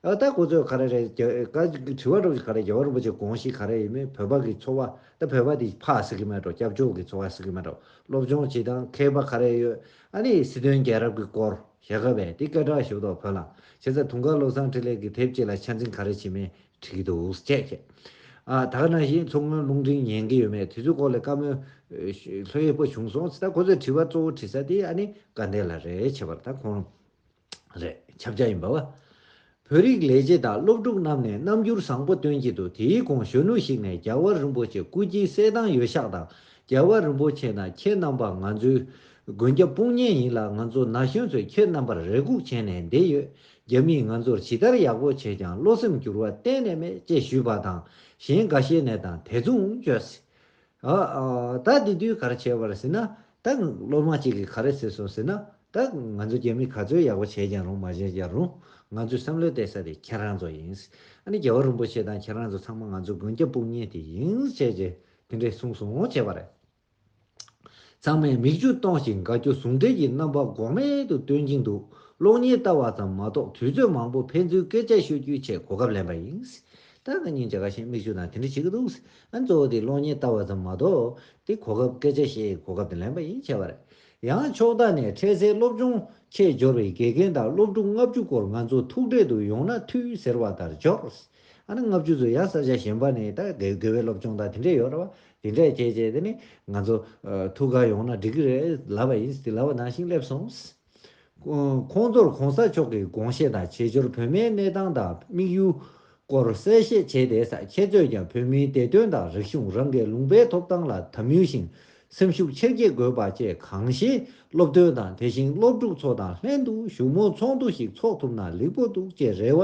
ཨ་ད་ཁོ་ཚོས་ག་རེ་རེད། རྒྱ་ག་དྲི་བ་འདྲ་བོ་ཞིག་ག་རེ། རྒྱལ་བ་རིན་པོ་ཆེའི་དགོངས་གཞི་ག་རེ་ཡིན་མིན། བོད་པ་གི་འཚོ་བ། ད་བོད་པ་དེ་ཕག་ཟེར་གི་མེད་འགྲོ། སྐྱབས་བཅོལ་གི་འཚོ་བ་ཟེར་གི་མེད་འགྲོ། སློབ་སྦྱོང་བྱེད་སྟངས་མཁས་པ་ག་རེ་ཡོད། ཨ་ནི་སྲིད་དོན་རྒྱལ་རབས་ཀྱི་སྐོར་ཞེ་དྲག་པས་དེ་སྐད་གྲགས་ཞུ་ཐོག་བོད་ལ་བྱས་ཙང་དུང་དཀར་བློ་བཟང་འཕྲིན་ལས་ཀྱི་དེབ་ཅིག་ལ་ཆ་འཛིན་ག་རེ་བྱེད་མིན་དྲིས་ཀྱི་འདུག་ཅེས་བཤད། ཨ་ད་ག་ནང་བཞིན་མཚོ་སྔོན་རླུང་འཕྲིན་ཉན་གི་ཡོད་མེད་དེ་ཚོའི་སྐོར་ལ་བཀའ་མོལ་ལྷོད་ཡངས་པོ་བྱུང་སོང་། ད་ཁོ་ཚོས་དྲི་བ་གཙོ་བོ་དྲི་ས་དེ་ཨ་ནི་སྐལ་ལྡན་ལགས་རེད། བྱས་པར་ད་ཁོང་རེད། ཁྱབ་བྱ་ཡིན་པ་བ། བོད་རིགས་ལས་བྱེད་དང་སློབ་ཕྲུག་རྣམས་ནས་རྣམ་འགྱུར་བཟང་པོ་སྟོན་གྱི་འདུག། དེའི་གོང་གཞོན་ནུ་ཞིག་ནས་རྒྱལ་བ་རིན་པོ་ཆེ་སྐུ་སྐྱེའི་གསལ་ཐང་ཡོད་ཤག་དང་། རྒྱལ་བ་རིན་པོ་ཆེ་ན་ཁྱེད་རྣམ་པ་ང་ཚོའི་མགོན་སྐྱབས་དཔུང་གཉེན་ཡིན་ལ། ང་ཚོ་ན་གཞོན་ཚོས་ཁྱེད་རྣམ་པར་རེ་སྒུག་བྱས་ནས་བསྡད་ཡོད། རྒྱ་མིས་ང་ཚོར་ཇི་ལྟར་ཡག་པོ་བྱས་ཀྱང་བློ་སེམས་འགྱུར་བ་གཏན་ནས་མེད་ཅེས་ཞུས་པ་དང་། གཞན་འགའ་ཤས་ནས་དང་དེ་མཚུངས་བརྗོད། ཨ་ཨ་ད་དེ་དུས་ག་རེ་བྱས་པ་རེད་ཟེར་ན། ད་སློབ་མ་གཅིག་གིས་ག་རེ་ཟེར་སོང་ཟེར་ན། ད་ང་ཚོ་རྒྱ་མི་ག་ཚོད་ཡག་པོ་བྱས་ཀྱང་རུང་མ་བྱས་ཀྱང་རུང་། ང་ཚོའི་བསམ་བློ་གཏད་ས་དེ་ཁྱེད་རང་ཚོ་ཡིན། ཨ་ནི་རྒྱལ་བ་རིན་པོ་ཆེ་དང་ཁྱེད་རང་ཚོ་ཚང་མ་ང་ཚོ་མགོན་སྐྱབས་དཔུང་གཉེན་དེ་ཡིན་ཟེར་བྱས་དེ་འདྲས་གསུངས་སོང་བྱས་པ་རེད། ཚང་མས་མིག་ཆུ་གཏོང་ཞིང་དགའ་སྐྱོ་ཟུང་འབྲེལ་གྱི་རྣམ་པ་འགོག་མེད་དུ་སྟོན་གྱིན་འདུག། གློག་བརྙན་ལྟ་བ་ཙམ་མ་གཏོགས་དུས་ཚོད་མང་པོ་ཕན་ཚུན་སྐད་ཆ་ཤོད་རྒྱུའི་ཆེད་གོ་སྐབས་ལེན་པ་ཡིན། ད་ང་སྙིང་རྗེ་ཁ་ཤས་མིག་ཆུ་དང་དེ་འདྲ་བྱེད་ཀྱི་འདུག། ཨ་གཙོ་བོ་དེ་གློག་བརྙན་ལྟ་བ་ཙམ་མ་གཏོགས་དེ་གོ་སྐབས་སྐད་ཆ་བཤད་གོ་སྐབས་དེ་ལེན་པ་ཡིན་བྱས་པ་རེད། ཡང་ཕྱོགས་མཐའ་ནས་འཕྲལ་སེལ་སློབ་སྦྱོང་ཆེད་འབྱོར་བའི་དགེ་རྒན་དང་སློབ་ཕྲུག་ལྔ་བཅུ་སྐོར་ང་ཚོ་ཐུག་འཕྲད་དུ་ཡོང་ན་འཐུས་ཟེར་བ་ལྟར་འབྱོར། ཨ་ནི་ལྔ་བཅུ་ཚོ་ཡང་ས་ཆ་གཞན་པ་ནས་ད་དགེ་དགེ་བའི་སློབ་སྦྱོང་དང་དེ་འདྲས་ཡོད་རེད་བ། དེ་འདྲས་བྱས་བྱས་དེ་ནི་ང་ཚོ་ཨ་ཐུག་ག་ཡོང་ན་འགྲིག་གི་རེད་ལབ་པ་ཡིན། དེ་ལབ་པ་ནང་བཞིན་སླེབས་སོང་། ཁོང་ཚོར་གོང་ས་མཆོག་གི་དགོངས་བཞེད་དང་བྱེས་འབྱོར་བོད་མིའི་གནས་སྟངས་དང་དམིགས་ཡུལ་སྐོར་གསལ་བཤད་བྱས་ཏེ། ཁྱེད་ཚོས་ཀྱང་བོད་མིའི་བདེ་དོན་དང་རིག་གཞུང་། རང་གི་ལུང་པའི་ཐོབ་ཐང་ལ་དམ་ཡུལ་ཞིང་སེམས་ཤུགས་ཆེར་སྐྱེད་དགོས་པ་བཅས་གང་ཤེས་སློབ་སྟོན་དང་། དེ་བཞིན་སློབ་ཕྲུག་ཚོ་དང་ལྷན་དུ་བཞུགས་མོལ་ཚོགས་འདུ་ཞིག་ཚོགས་ཐུབ་ན་ལེགས་པོ་འདུག་ཅེས་རེ་བ་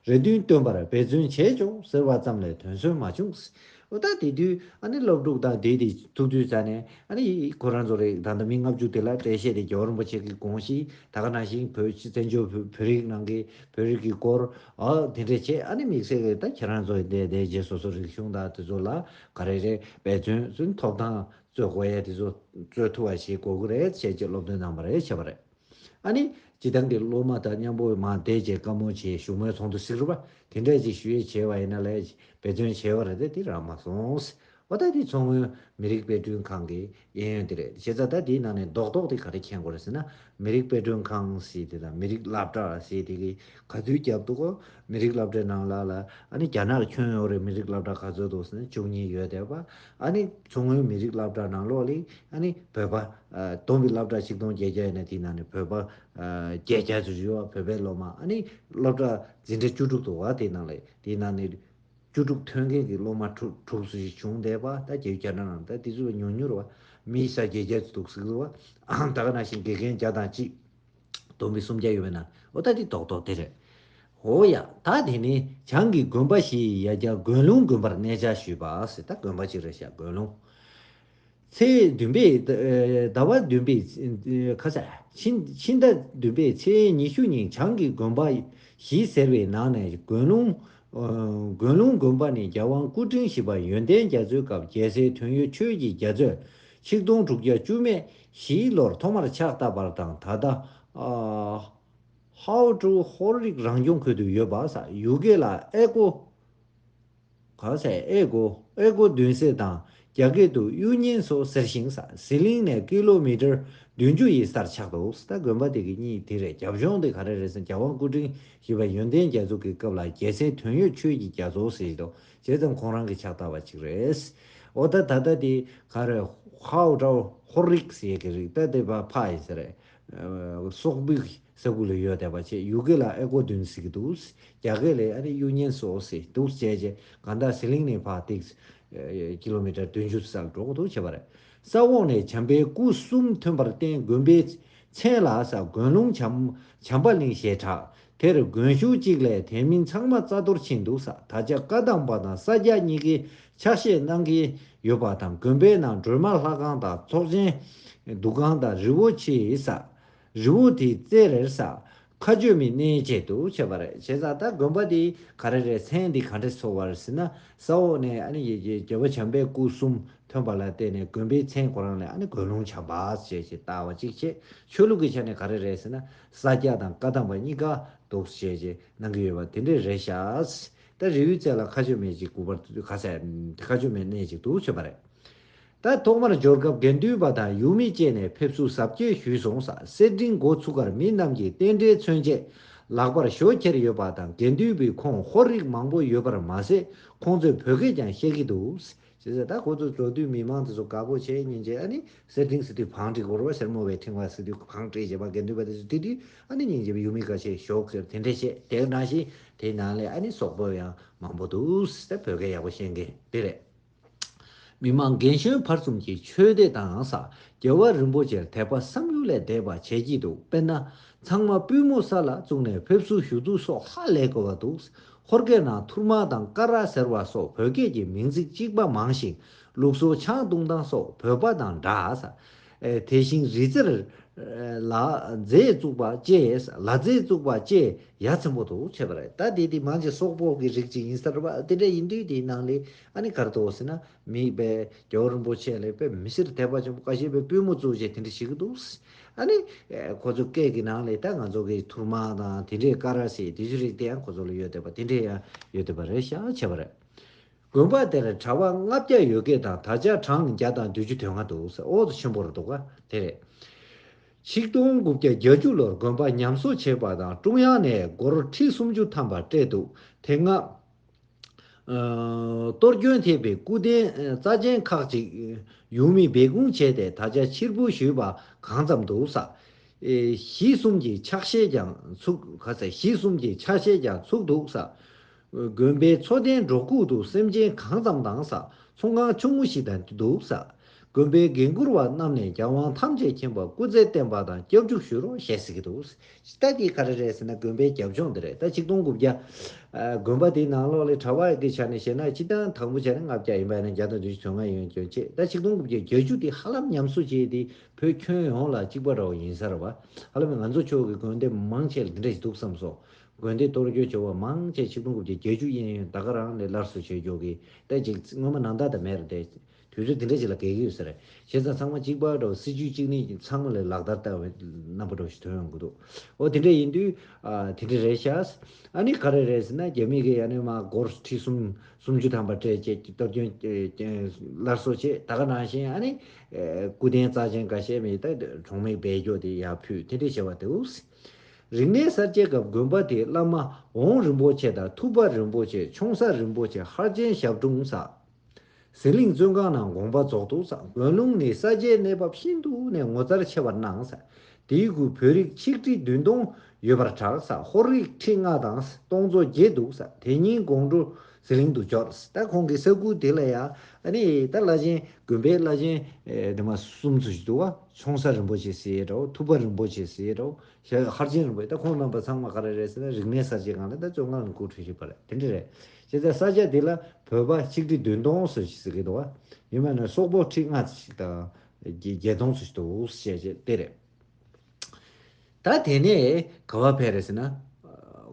རེ་འདུན་བཏོན་པར་འབད་བརྩོན་བྱས་ཆོག་ཟེར་བ་ཙམ་ལས་དོན་སོན་མ་བྱུང་། འོ་ད་དེ་དུས་ཨ་ནི་སློབ་ཕྲུག་དང་དེ་དེ་ཐུག་དུས་ཙ་ནས་ཨ་ནི་ཁོ་རང་ཚོ་རེད། ད་ལྟ་མི་ལྔ་བཅུ་དེ་ལ་འགྲེལ་བཤད་དེ་རྒྱལ་བ་རིན་པོ་ཆེ་གི་དགོངས་གཞི། ད་ག་ནང་བཞིན་བོད་བཙན་བྱོལ་བོད་བོད་རིགས་ནང་གི་བོད་རིགས་ཀྱི་སྐོར་ཨ་དེ་འདྲས་བྱས། ཨ་ནི་དམིགས་བསལ་གྱི་ད་ཁྱེད་རང་ཚོ་དེ་དེ་རྗེས་སོ་སོ་རིག་གཞུང་དང་དེ་ཚོ་ལ་ག་རེ་རེད་འབད་བརྩོན་ཚུན་ཐོབ་ཐང་རྩོད་དགོས་ཡ་དེ་ཚོ་རྩོད་ཐུབ་པ་ཞིག་དགོས་ཀྱི་རེད་བྱས་བྱས་སློབ་སྟོན་གནང་བ་རེད་བྱས་པ་རེད། ཨ་ནི་སྤྱི་བཏང་གི་སློབ་མ་དང་མཉམ་པོ་མ་བསྡད་རྗེས་བཀའ་མོལ་བྱས་བཞུགས་མོལ་ཚོགས་འདུ་ཟེར་བ་དེ་འདྲ་ཅིག་ཞུ་ཡས་བྱས་པ་ཡིན་ན་ལས་འབད་བརྩོན་བྱས་པ་རེད་དེ་དེ་རག་མ་སོང་། འོ་ད་དེ་མཚོ་སྔོན་མི་རིགས་དཔེ་སྐྲུན་ཁང་གི་གཡས་གཡོན་དེ་རེད། བྱས་ཙང་ད་དེའི་ནང་ནས་རྡོག་རྡོག་དེ་ག་རེ་མཁྱེན་དགོས་རེད་ཟེར་ན། མི་རིགས་དཔེ་སྐྲུན་ཁང་ཟེར་དེ་དང་མི་རིགས་སློབ་གྲྭ་ཟེར་དེ་གི་ག་དུས་བརྒྱབ་འདུག་གོ། མི་རིགས་སློབ་གྲྭའི་ནང་ལ་ལ་ཨ་ནི་རྒྱ་ནག་ཁྱོན་ཡོངས་རེད། མི་རིགས་སློབ་གྲྭ་ག་ཚོད་འདུག་ཟེར་ན་བཅུ་གཉིས་ཡོད་བསྡད་པ། ཨ་ནི་མཚོ་སྔོན་མི་རིགས་སློབ་གྲྭ་ནང་ལོགས་ལ་ཨ་ནི་བོད་པ་ཨ་བསྡོམས་པའི་སློབ་གྲྭ་ཆིག་སྟོང་བརྒྱད་བརྒྱ་ཡིན་ན་དེའི་ནང་ནས་བོད་པ་ཨ་བརྒྱད་བརྒྱ་ཙམ་ཡོད་པ། བོད་པའི་སློབ་མ་ཨ་ནི་སློབ་གྲྭ་འཛིན་གྲྭ་བཅུ་དྲུག་འདུག་བ། དེའི་ནང་ལ་དེའི་ནང་ནས་བཅུ་དྲུག་ཐོན་མཁན་གྱི་སློབ་མ་དྲུག་དྲུག་ཙམ་ཞིག་བྱུང་བསྡད་པ། ད་རྒྱ་རྒྱ་ནག་ནང་ད་དེ་ཚོ་ཉུང་ཉུང་རེད་བ། མི་ས་བརྒྱད་བརྒྱ་ཙམ་འདུག་ཟེར་གི་འདུག་བ། ད་ག་ནང་བཞིན་དགེ་རྒན་བརྒྱ་དང་གཅིག་བསྡོམས་པས་སུམ་བརྒྱ་ཡོད་པས་ན་འོ་ད་དེ་རྡོག་རྡོག་དེ་རེད། འོ་ཡ། ད་དེ་ནི་བྱང་གི་དགོན་པ་བཞི་ཡི་ཡ་གྱལ་དགོན་ལུང་དགོན་པར་གནས་མཇལ་ཞུས་པ་ཟེར། ད་དགོན་པ་གཅིག་རེད་ཤག་དགོན་ལུང་། ཚེས་བདུན་པའི་ཟླ་བ་བདུན་པའི་ཁ་ས་ཕྱི་ཕྱི་ཟླ་བདུན་པའི་ཚེས་ཉི་ཤུ་ཉིན་བྱང་གི་དགོན་པ་བཞི་ཟེར་བའི་ནང་ནས་དགོན་ལུང་། དགོན་ལུང་དགོན་པ་ནི་རྒྱལ་དབང་སྐུ་ཕྲེང་བཞི་པ་ཡོན་ཏན་རྒྱ་མཚོའི་སྐབས་རྒྱལ་སྲས་དོན་ཡོད་ཆོས་ཀྱི་རྒྱ་མཚོས་ཆིག་སྟོང་དྲུག་བརྒྱ་བཅུ་མེད་བཞིའི་ལོར་ཐོག་མར་ཕྱག་བཏབ་པར་དང་། ད་ལྟ་ ཧའོ་ཀྲོའུ་ཧོར་རིགས་རང་སྐྱོང་ཁུལ་དུ་ཡོད་པ་ས་ཡུ་གེ་ལ་ཨེ་ཀོ། ག་ས་ཨེ་ཀོ་ཨེ་ཀོ་བདུན་ཟེར་དང་རྒྱ་སྐད་དུ་གཡུ་གཉན་སོགས་ཟེར་ཞིང་ས་ཟི་ལིང་ནས་ཀི་ལོ་མི་ཊར་བདུན་ཅུ་ཡི་སར་ཆགས་འདུག་ད་དགོན་པ་དེ་གི་གཉིས་དེ་རེད། རྒྱབ་ལྗོངས་དེ་ག་རེ་རེད་ཟེར་ན་རྒྱལ་དབང་སྐུ་ཕྲེང་བཞི་པ་ཡོན་ཏན་རྒྱ་མཚོ་གི་སྐབས་ལ་རྒྱལ་སྲས་དོན་ཡོད་ཆོས་ཀྱི་རྒྱ་མཚོ་ཟེར་འདུག་བྱས་ཙང་ཁོང་རང་གི་ཕྱག་བཏབ་པ་ཅིག་རེད། འོ་ད་ད་ལྟ་དེ་ག་རེ་ཧའོ་ཀྲོའུ་ཧོར་རིགས་ཟེར་གི་རིགས་ད་དེ་བ་ཕ་ཡིན་ས་རེད། སོག་པོའི་ས་ཁུལ་ལ་ཡོད་བསྡད་པ་བྱས་ཡུ་གེ་ལ་ཨེ་ཀོ་བདུན་ཟེར་གི་འདུག་རྒྱ་སྐད་ལ་ཨ་ནི་གཡུ་གཉན་སོགས་ཟེར་འདུག་བྱས་རྗེས་གང་ལྟར་ཟི་ལིང་ནས་ཕར་ཏིག་ཀི་ལོ་མི་ཊར་བདུན་ཅུ་སར་འགྲོ་དགོས་འདུག་བྱས་པ་རེད། ས་འོག་ནས་བྱམས་པའི་སྐུ་གསུམ་ཐོན་པར་བརྟེན་དགོན་པའི་མཚན་ལ་ས་དགོན་ལུང་བྱམས་བྱམས་པ་གླིང་ཞེས་གྲགས། དེར་དགོན་ཤུལ་གཅིག་ལས་དེ་མིན་ཚང་མ་རྩ་གཏོར་ཕྱིན་འདུག་ས། ད་ཆ་བཀའ་གདམས་པ་དང་ས་སྐྱ་གཉིས་ཀའི་ཕྱག་བཞེས་གནང་གི་ཡོད་པ་དང་དགོན་པའི་ནང་སྒྲོལ་མ་ལྷ་ཁང་དང་ཚོགས་ཆེན་འདུ་ཁང་དང་རི་བོ་ཆེའི་ས། རི་བོ་དེའི་རྩེ་རེར་ས། མཁའ་སྤྱོད་མའི་གནས་བཅས་འདུག་བྱས་པ་རེད། བྱས་ཙང་ད་དགོན་པ་འདི་ག་རེ་རེད། མཚན་འདི་ག་འདྲས་ཚོར་བ་རེད་ཟེར་ན་ས་འོག་ནས་ཨ་ནི་ཡེ་ཡེ་རྒྱལ་བ་བྱམས་པའི་སྐུ་གསུམ་ཐོན་པ་ལ་བརྟེན་ནས་དགོན་པའི་མཚན་ཁོ་རང་ལ་ཨ་ནི་དགོན་ལུང་བྱམས་པ་ཞེས་ཞེས་བཏགས་པ་གཅིག་བྱས། ཆོས་ལུགས་ཀྱི་ཆ་ནས་ག་རེ་རེད་ཟེར་ན་ས་སྐྱ་དང་བཀའ་གདམས་པ་གཉིས་ཀ་འདུག་ཞེས་ཞེས་གནང་གི་ཡོད་པ་དེ་འདྲས་རེད་ཤག་ད་རི་བོའི་རྩེ་ལ་མཁའ་སྤྱོད་མའི་ཅིག་སྐུ་པར་ག་ས་མཁའ་སྤྱོད་མའི་གནས་ཅིག་འདུག་བྱས་པ་རེད། ད་ཐོག་མར་འབྱོར་སྐབས་དགེ་འདུན་པ་དང་ཡུལ་མི་བཅས་ནས་ཕེབས་བསུ་གཟབ་རྒྱས་ཞུས་སོང་ས། གསེར་ཕྲེང་འགོ་ཚུགས་ཁར་མི་རྣམས་ཀྱིས་རྟེན་འབྲེལ་མཚོན་ཆེད་ལག་པར་ཞོ་ཁྱེར་ཡོད་པ་དང་དགེ་འདུན་པའི་ཁོངས་ཧོར་རིགས་མང་པོ་ཡོད་པར་མ་ཟད་ཁོང་ཚོས་བོད་སྐད་ཀྱང་བཤད་ཀྱི་འདུག་ཞེས་ཟེར། ད་ཁོ་ཚོ་འགྲོ་དུས་མི་མང་དེ་ཚོ་དགའ་པོ་བྱས་ཉིན་བྱས་ཨ་ནི་གསེར་ཕྲེང་ཟེར་དུས་བང་སྒྲིག་དགོས་རེད་བ། སེར་མོ་བའི་ཕྲེང་བ་ཟེར་དུས་བང་སྒྲིག་བྱས་པ་དགེ་འདུན་པ་དེ་ཚོ་དེ་དུས་ཨ་ནི་ཉིན་བྱས་ཡུལ་མི་ཁ་ཤས་ཞོ་ཁྱེར་དེ་འདྲས་བྱས། དེ་ནང་བཞིན་དེའི་ནང་ལས་ཨ་ནི་སོག་པོ་ཡང་མང་པོ་འདུག་ད་བོད་སྐད་ཡག་པོ་ཤེས་མཁན་དེ་རེད། མི་མང་རྒན་གཞོན་བར་གསུམ་གྱིས་ཆོས་སྡེ་དང་ས་རྒྱལ་བ་རིན་པོ་ཆེར་དད་པ་བསམ་ཡུལ་ལས་འདས་པ་བྱེད་ཀྱི་འདུག་དཔེར་ན། ཚང་མ་པུས་མོ་ས་ལ་བཙུགས་ནས་ཕེབས་བསུ་ཞུ་ཚུལ་སོགས་ཧ་ལས་དགོས་པ་འདུག་ཧོར་སྐད་ནང་ཐུར་མ་དང་ཀ་ར་ཟེར་བ་སོགས་བོད་སྐད་ཀྱི་མིང་ཚིག་གཅིག་པ་མང་ཞིང་ལུགས་སྲོལ་ཆང་བཏུང་སྟངས་སོགས་བོད་པ་དང་འདྲ་ས། དེ་བཞིན་རི་རྩེར་ལ་རྫས་བཙུགས་པ་བཅས་ལ་རྫས་བཙུགས་པ་བཅས་ཡ་མཚན་པོ་འདུག་བྱས་པ་རེད། ད་དེ་དེ་མང་ཆེ་སོག་པོ་གི་རིགས་ཅིག་ཡིན་ས་རེད་པ། དེ་འདྲ་ཡིན་དུས་དེའི་ནང་ལས་ཨ་ནི་ག་རེ་འདུག་ཟེར་ན་མི་དཔེ་རྒྱལ་བ་རིན་པོ་ཆེ་ལ་དཔེ་མི་སེར་དད་པ་ཆེན་པོ་ཁ་ཤས་དཔེ་པུས་མོ་བཙུགས་བྱས་དེ་འདྲ་ཞིག་གི་འདུག་ཨ་ནི་ཁོ་ཚོ་སྐད་ཀྱི་ནང་ལས་ད་ང་ཚོ་གི་ཐུར་མ་དང་དེ་འདྲའི་ཀ་ར་སེ་དེ་ཚོ་རིགས་དེ་ཡང་ཁོ་ཚོ་ལ་ཡོད་བསྡད་པ་དེ་འདྲའི་ཡང་ཡོད་བསྡད་པ་རེད་ཤག་བྱས་པ་རེད། དགོན་པ་དེར་གྲྭ་པ་ལྔ་བརྒྱ་ཡོད་སྐད་དང་ད་ཆ་གྲངས་བརྒྱ་དང་བདུན་ཅུ་དོན་ལྔ་འདུག་ཟེར། ཨོ་ཆེན་པོ་རེད་འདུག་ག་དེ་རེད། ཆིག་སྟོང་དགུ་བརྒྱ་བརྒྱད་ཅུ་ལོར་དགོན་པ་ཉམས་གསོ་བྱས་པ་དང་ཀྲུང་དབྱང་ནས་སྒོར་ཁྲི་སུམ་ཅུ་ཐམ་པ་སྤྲད་འདུག་དེ་སྔ་གཏོར་སྐྱོན་ཐེབས་པའི་སྐུ་རྟེན་རྩ་ཆེན་ཁག་ཅིག་ཡུལ་མིས་སྦས་སྐུང་བྱས་ཏེ་ད་ཆ་ཕྱིར་འབུད་ཞུས་པ་གང་ཙམ་འདུག་ས། གཞི་གསུམ་གྱི་ཕྱག་བཞེས་ཀྱང་ཚུགས་ག་ས་གཞི་གསུམ་གྱི་ཕྱག་བཞེས་ཀྱང་ཚུགས་འདུག་ས། དགོན་པའི་མཚོ་རྟེན་སྒྲོག་ཁུག་ཏུ་སེམས་ཅན་གང་ཙམ་དང་ས་ཚོང་ཁང་ཆུང་ངུ་ཞིག་དང་འདུག་ས། དགོན་པའི་འགན་འཁུར་བ་རྣམས་ནས་རྒྱལ་དབང་ཐམས་ཅད་མཁྱེན་པ་སྐུ་ཚེ་བརྟན་པ་དང་སྐྱབས་འཇུག་ཞུ་རོགས་ཞེས་གཟིགས་ཀྱི་འདུག་ད་འདི་ག་རེ་རེད་ཟེར་ན་དགོན་པའི་རྒྱབ་ལྗོངས་འདི་རེད། ད་ཆིག་སྟོང་དགུ་བརྒྱ་དགོན་པ་འདིའི་ནང་ལོགས་ལ་གྲྭ་པ་གི་ཆ་ནས་བཤད་ན་སྤྱིར་བཏང་དང་པོ་བྱས་ན་ལྔ་བརྒྱ་ཡིན་པ་ཡིན་ན་བརྒྱ་དང་བདུན་ཅུ་དོན་ལྔ་ཡོད་སྐྱོན་ཆེ། ད་ཆིག་སྟོང་དགུ་བརྒྱ་བརྒྱད་ཅུ་འདི་ཧ་ལམ་ཉམས་གསོ་བྱས་ཏེ་བོད་ཁྱོན་ཡོངས་ལ་གཅིག་པ་འདྲ་བོ་ཡིན་ས་རེད་བ། ཧ་ལམ་ང་ཚོ་ཆོས་ཀྱི་དགོན་སྡེ་མང་ཆེ་ལ་འདི་འདྲ་ཞིག་འདུག་བསམ་སོང་། དགོན་སྡེ་གཏོར་སྐྱོན་བྱས་པ་མང་ཆེ་ཆིག་སྟོང་དགུ་བརྒྱ་བརྒྱད་ཅུ་གཡས་གཡོན་ད་ག་རང་ནས་སླར་གསོ་བྱེད་རྒྱུ་གི་ད་ཅིག་སྔོན་མ་ནང་ལྟར་དང་མེད་རེད་དེ། དུས་ཚོད་འདི་འདྲ་ཞིག་ལ་བརྒལ་གྱི་ཡོད་ས་རེད། བྱས་ཙང་ཚང་མ་གཅིག་པ་འདྲ་བོ་སྲིད་ཇུས་གཅིག་ནི་ཚང་མ་ལ་ལག་བསྟར་བཏང་བའི་རྣམ་པ་འདྲ་བོ་ཞིག་ཐོན་ཡོང་གི་འདུག་འོ་དེ་འདྲ་ཡིན་དུས་ཨ་དེ་འདྲ་རེད་ཤག་ཨ་ནི་ག་རེ་རེད་ཟེར་ན་རྒྱ་མི་གིས་ཨ་ནི་མ་སྒོར་ཁྲི་སུམ་སུམ་ཅུ་ཐམ་པ་སྤྲད་བྱས་གཏོར་སྐྱོན་སླར་གསོ་བྱས་ད་ག་ནང་བཞིན་ཨ་ནི་སྐུ་རྟེན་རྩ་ཆེན་འགའ་ཤས་མེད་ད་གྲོང་མིར་སྦས་རྒྱུ་དེ་ཡར་ཕུལ་དེ་འདྲ་བྱས་པ་འདུག་རིག་གནས་གསར་བརྗེའི་སྐབས་དགོན་པ་དེའི་བླ་མ་ཝང་རིན་པོ་ཆེ་དང་ཐུབ་པ་རིན་པོ་ཆེ་ཆུང་ས་རིན་པོ་ཆེ་ཧར་ཅན་ཞབས་དྲུང་ས། ཟི་ལིང་བཙོན་ཁང་ནང་དགོངས་པ་རྫོགས་འདུག་ས། དགོན་ལུང་ནི་ས་སྐྱའི་གནས་བབ་ཤིན་ཏུ་ནས་ངོ་མཚར་ཆེ་བར་སྣང་ས། དེའི་ཁུལ་བོད་རིགས་ཆིག་ཁྲི་བདུན་སྟོང་ཡོད་པར་གྲགས་ས། ཧོར་རིགས་ཁྲི་ལྔ་དང་སྟོང་ཚོ་བརྒྱད་འདུག་ས། དེ་ཉིན་དགོང་དྲོ་ཟི་ལིང་དུ་འབྱོར། ད་ཁོང་གི་ས་ཁུལ་དེ་ལ་ཡང་ཨ་ནི་ད་བླ་ཆེན་དགོན་པའི་བླ་ཆེན་དེ་མ་གསུམ་ཚོ་ཞིག་འདུག་བ། ཆུང་ས་རིན་པོ་ཆེ་ཟེར་ཡས་འདྲ་བོ། ཐུབ་པ་རིན་པོ་ཆེ་ཟེར་ཡས་འདྲ་བོ། ཞེས་ཧར་ཅན་རིན་པོ་ཆེ། ད་ཁོང་རྣམ་པ་ཚང་མ་ག་རེ་རེད་ཟེར་ན་རིག་གནས་གསར་བརྗེའི་སྒང་ལ་ད་བཙོན་ཁང་ལ་སྐུ་འཁྲུངས་ཞིག་པ་རེད། དེ་འདྲ་རེད། བྱས་ཙང་ས་ཆ་འདི་ལ་བོད་པ་ཆིག་ཁྲི་བདུན་སྟོང་ཟེར་ཞིག་ཟེར་གི་འདུག་བ། ཡིན་པ་ན་སོག་པོ་ཁྲི་ལྔ་ཞིག་དང་བརྒྱད་སྟོང་ཟེར་ཞིག་འདུག་ཞེས་བྱས་དེ་རེད། ད་དེ་ནས་ག་བ་ཕེབས་རེད་ཟེར་ན།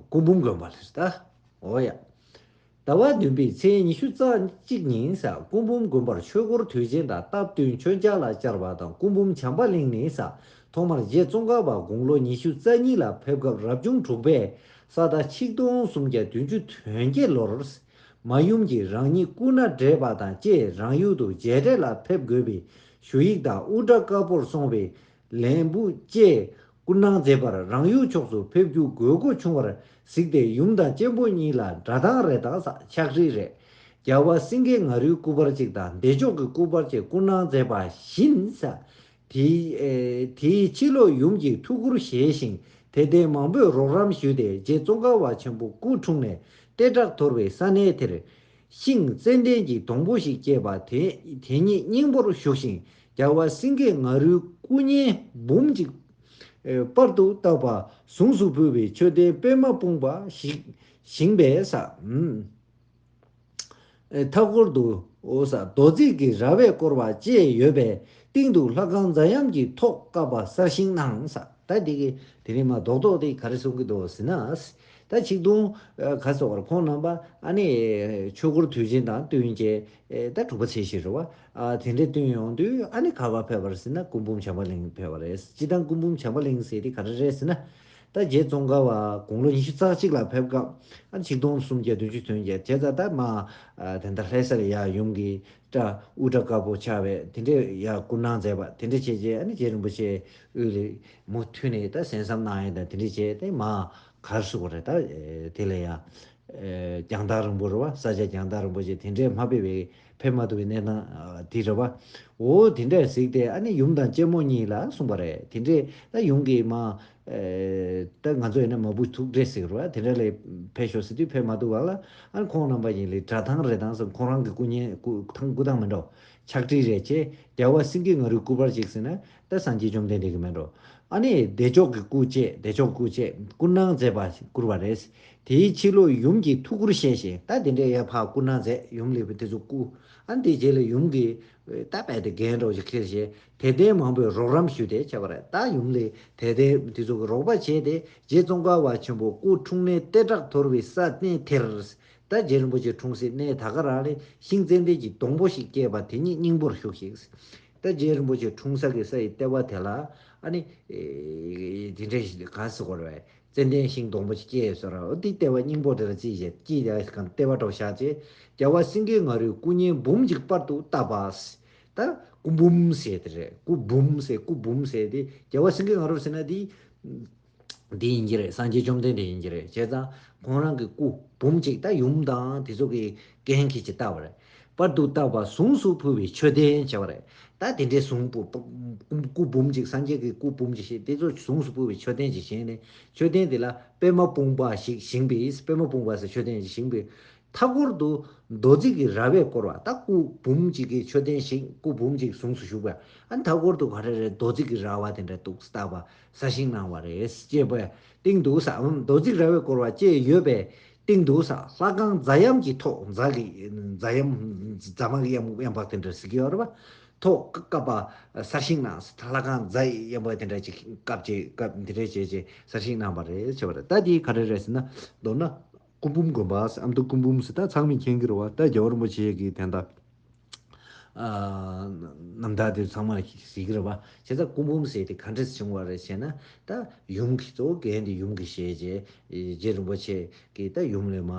སྐུ་འབུམ་དགོན་པ་ལ་རེད་ད། འོ་ཡ། ཟླ་བ་བདུན་པའི་ཚེས་ཉི་ཤུ་རྩ་གཅིག་ཉིན་ས་སྐུ་འབུམ་དགོན་པར་ཆོས་སྐོར་དུས་ཆེན་དང་སྟབས་བསྟུན་མཆོད་མཇལ་ལ་བཅར་བ་དང་སྐུ་འབུམ་བྱམས་པ་གླིང་ནས་ས་ ཐོག་མར་རྗེ་ཙོང་ཁ་པ་དགུང་ལོ་ཉི་ཤུ་རྩ་གཉིས་ལ་ཕེབས་སྐབས་རབ་བྱུང་དྲུག་པའི་ས་རྟ་ཆིག་སྟོང་སུམ་བརྒྱ་བདུན་ཅུ་དོན་བརྒྱད་ལོར། མ་ཡུམ་གྱིས་རང་ཉིད་སྐུ་ན་བགྲེས་པ་དང་བཅས་རང་ཡུལ་དུ་མཇལ་འཕྲད་ལ་ཕེབས་དགོས་པའི་ཞུ་ཡིག་དང་དབུ་སྐྲ་དཀར་པོར་སོང་བའི་ལན་འབུལ་བཅས་སྐུ་གནང་མཛད་པར། རང་ཡུལ་ཕྱོགས་སུ་ཕེབས་རྒྱུ་དགོས་མཁོ་བྱུང་བར་གཟིགས་ཏེ། ཡུམ་དང་གཅེན་པོ་གཉིས་ལ་གྲྭ་ཐང་རེ་དང་ཕྱག་བྲིས་རེ། རྒྱལ་བ་སེང་གེ་ང་རོའི་སྐུ་པར་གཅིག་དང་བདེ་མཆོག་གི་སྐུ་པར་གཅིག་སྐུ་གནང་མཛད་པ་བཞིན། དེའི་ཨེ་དེའི་ཕྱི་ལོ་ཡུམ་གྱིས་ཐུགས་ཁུར་བཞེས་ཤིང་དད་ལྡན་མང་པོས་རོགས་རམ་ཞུས་ཏེ། རྗེ་ཙོང་ཁ་པ་ཆེན་པོ་སྐུ་འཁྲུངས་ནས་ལྟེ་ཁྲག་དོར་བའི་ས་གནས་དེར་ཤིང་ཙན་དན་གྱི་སྡོང་པོ་ཞིག་སྐྱེས་པ་དེ་དེ་ཉིད་སྙིང་པོར་བཞུགས་ཤིང་། རྒྱལ་བ་སེང་གེ་ང་རོའི་སྐུ་བརྙན་འབུམ་གཅིག་ཨེ་པར་དུ་བཏབ་པ་གཟུངས་སུ་ཕུལ་བའི་མཆོད་རྟེན་པདྨ་སྤུངས་པ་ཞིག་བཞེངས་པས་ས། ཨུམ། མཐའ་སྐོར་དུ་འོ་ས་རྡོ་རྫིས་ཀྱི་ར་བས་བསྐོར་བ་བཅས་ཡོད་པའི་སྟེང་དུ་ལྷ་ཁང་རྫ་གཡམ་གྱི་ཐོག་བཀབ་པ་གསར་བཞེངས་གནང་ས། ད་འདི་གི་དེ་རིང་མ་རྡོག་རྡོག་དེ་ག་རེ་གསུང་གི་འདུག་ཟེར་ན། ད་ཆིག་སྟོང་ག་སོགས་པར་ཁོང་རྣམ་པ་ཨ་ནི་ཆོས་འཁོར་དུས་ཆེན་དང་བསྟུན་བྱས་ད་དྲུག་པ་ཚེས་བཞི་རེད་བ། དེ་འདྲའི་བསྟུན་ཡོང་དུས་ཨ་ནི་ག་བ་ཕེབས་པ་རེད་ཟེར་ན། སྐུ་འབུམ་བྱམས་པ་གླིང་ཕེབས་པ་རེད། སྤྱིར་བཏང་སྐུ་འབུམ་བྱམས་པ་གླིང་ཟེར་དེ་ག་རེ་རེད་ཟེར་ན། ད་རྗེ་ཙོང་ཁ་པ་དགུང་ལོ་ཉི་ཤུ་རྩ་གཅིག་ལ་ཕེབས་སྐབས་ཨ་ཆིག་སྟོང་སུམ་བརྒྱ་བདུན་ཅུ་དོན་བརྒྱད་བྱས་ཙང་། ད་མ་དེ་འདྲ་ལྷ་སར་ཡ་ཡུམ་གྱི་སྐྲ་དབུ་སྐྲ་དཀར་པོ་ཆགས་པའི་དེ་འདྲའི་ཡ་སྐུ་གནང་མཛད་པ་དེ་འདྲ་བྱས་རྗེས། ཨ་ནི་རྗེ་རིན་པོ་ཆེ་དབུས་ལ་མུ་མཐུད་ནས་ད་གསན་བསམ་གནང་ཡས་དང་དེ་འདྲ་བྱས་ཏེ། མ་གར་སུ་གོ་རེད། ད་དེ་ལ་ཡ་རྒྱང་ཐག་རིང་པོ་རེད་བ། ས་སྐྱ་རྒྱང་ཐག་རིང་པོ་བྱས་དེ་འདྲའི་མ་ཕེབས་པའི་ཕེབས་མ་ཐུབ་པའི་གནས་སྟངས་དེ་རེད་བ། འོ་དེ་འདྲ་གཟིགས་ཏེ་ཨ་ནི་ཡུམ་དང་གཅེན་མོ་གཉིས་ལ་གསུངས་པ་རེད། དེ་འདྲས་ད་ཡུམ་གྱིས་མ་ཨེ་ད་ང་ཚོ་ཡིན་ན་མ་བུ་ཐུག་འཕྲད་ཟེར་བ་དེ་འདྲ་ལ་ཕེབས་ཤོག་ཟེར་དུས་ཕེབས་མ་ཐུབ་པ་ལ། ཨ་ནི་ཁོང་རྣམ་པ་ཡིན་ལས་གྲྭ་ཐང་རེ་དང་སོགས་ཁོང་རང་གི་སྐུ་བརྙན་སྐུ་ཐང་སྐུ་ཐང་མི་འགྲོ། ཕྱག་བྲིས་རེ་བྱས། རྒྱལ་བ་སེང་གེ་ང་རོའི་སྐུ་པར་ཅིག་ཟེར་ན་ད་སངས་རྒྱས་བཅོམ་ལྡན་འདས་ཀྱི་མི་འགྲོ། ཨ་ནི་བདེ་མཆོག་གི་སྐུ་བཅས་བདེ་མཆོག་སྐུ་བཅས་སྐུ་གནང་མཛད་པ་བསྐུར་བ་རེད། དེའི་ཕྱི་ལོ་ཡུམ་གྱིས་ཐུགས་ཁུར་བཞེས་ཤིང་ད་དེ་འདྲའི་ཡ་ཕ་སྐུ་གནང་མཛད། ཡུམ་ལས་པའི་དེ་ཚོ་སྐུ། ཨ་ནི་དེའི་རྗེས་ལ་ཡུམ་གྱིས་ད་རྦད་དེ་འགན་འདྲ་བོ་ཞིག་འཁྱེར་བྱས་དད་ལྡན་མང་པོས་རོགས་རམ་ཞུས་ཏེ་བྱས་པ་རེད། ད་ཡུམ་ལས་དད་ལྡན་དེ་ཚོ་གི་རོགས་པ་བྱས་ཏེ་རྗེ་ཙོང་ཁ་པ་ཆེན་པོ་སྐུ་འཁྲུངས་ནས་ལྟེ་ཁྲག་དོར་བའི་ས་གནས་དེར། ད་རྗེ་རིན་པོ་ཆེ་འཁྲུངས་སའི་གནས་ད་ག་རང་ལ་ཤིང་ཙན་དན་གྱི་སྡོང་པོ་ཞིག་སྐྱེས་པ་དེ་ཉིད་སྙིང་པོར་བཞུགས་ཤིག། ད་རྗེ་རིན་པོ་ཆེ་འཁྲུངས་ས་གི་ས་ཡི་ལྟེ་བ་དེ་ལ་ཨ་ནི་དེ་འདྲ་ཞིག་ག་ཟེར་དགོས་རེད། ཙན་དན་ཤིང་སྡོང་པོ་ཅིག་སྐྱེས་ཡོད་ས་རེད། འོ་དེའི་ལྟེ་བ་སྙིང་པོ་དེ་ལ་བརྩིས་བྱས་ཀྱིས་ཡ་གང་ལྟེ་བ་འདྲ་བོ་བཞག་བྱས། རྒྱལ་བ་སེང་གེ་ང་རོའི་སྐུ་བརྙན་འབུམ་གཅིག་པར་དུ་བཏབ་པ། ད་སྐུ་འབུམ་ཟེར་དེ་རེད། སྐུ་འབུམ་ཟེར་སྐུ་འབུམ་ཟེར་དེ་རྒྱལ་བ་སེང་གེ་ང་རོ་ཟེར་ན་དེ་འདི་ཡིན་གྱི་རེད། སངས་རྒྱས་བཅོམ་ལྡན་འདས་ཡིན་གྱི་རེད། བྱས་ཙང་ཁོང་རང་གི་སྐུ་འབུམ་གཅིག་ད་ཡུམ་དང་དེ་ཚོ་གི་རྐྱེན་གྱིས་ཅིག་བཏབ་པ་རེད། པར་དུ་བཏབ་པ་གཟུངས་སུ་ཕུལ་བའི་མཆོད་རྟེན་བྱས་པ་རེད། ད་དེ་འདྲའི་གཟུངས་སྐུ་སྐུ་འབུམ་གཅིག་སངས་རྒྱས་ཀྱི་སྐུ་འབུམ་གཅིག་བཞེངས་དེ་ཚོ་གཟུངས་སུ་ཕུལ་བའི་མཆོད་རྟེན་གཅིག་བཞེངས་ནས་མཆོད་རྟེན་དེ་ལ་པདྨ་སྤུངས་པ་ཞིག་བཞེངས་པས། པདྨ་སྤུངས་པ་ཟེར་མཆོད་རྟེན་ཞིག་བཞེངས་པས། མཐའ་སྐོར་དུ་རྡོ་རྫིས་ཀྱི་ར་བས་བསྐོར་བ། ད་སྐུ་འབུམ་གཅིག་གི་མཆོད་རྟེན་ཞིག་སྐུ་འབུམ་གཅིག་གཟུངས་སུ་བཞུགས་པ། ཨ་མཐའ་སྐོར་དུ་ག་རེ་རེད། རྡོ་རྫིས་ཀྱི་ར་བ་དེ་འདྲ་འདུག་བཏབ་པ་གསར་བཞེངས་གནང་བ་རེད། ཅེས་པའི་སྟེང་དུ་ས་རྡོ་རྫིས་ར་བས་བསྐོར་བ་བཅས་ཡོད་པའི་སྟེང་དུ་ས་ལྷ་ཁང་རྫ་གཡམ་གྱི་ཐོག་རྫ་གི་རྫ་གཡམ་རྫ་མ་གི་གཡམ་གཡམ་པག་དེ་འདྲ་ཟེར་གྱི་ཡོད་རེད་པ། ཐོག་བཀབ་པ་གསར་བཞེངས་གནང་། ལྷ་ཁང་རྫ་གཡམ་པག་དེ་འདྲ་ཅིག་བཀབ་བྱས་བཀབ་འདི་འདྲ་བྱས་བྱས་གསར་བཞེངས་གནང་བ་རེད། ཅེས་པ་རེད། ད་དེ་ག་རེ་རེད་ཟེར་ན་མདོར་ན། སྐུ་འབུམ་དགོན་པ་ཨ་མདོ་སྐུ་འབུམ་ཟེར་ད་ཚང་མས་མཁྱེན་གྱི་རེད་བ། ད་རྒྱལ་བ་རིན་པོ་ཆེ་གི་དན་རྟགས་རྣམ་ཐར་དེ་ཚང་མ་ལ་གཟིགས་ཀྱི་རེད་བ། བྱས་ཙང་སྐུ་འབུམ་ཟེར་དེ་ག་འདྲས་བྱུང་བ་རེད་ཟེར་ན། ད་ཡུམ་གྱི་གཙོ་བོ་འགན་དེ་ཡུམ་གྱིས་བཞེས་རྗེས་རྗེ་རིན་པོ་ཆེ་གིས་ད་ཡུམ་ལ་མ་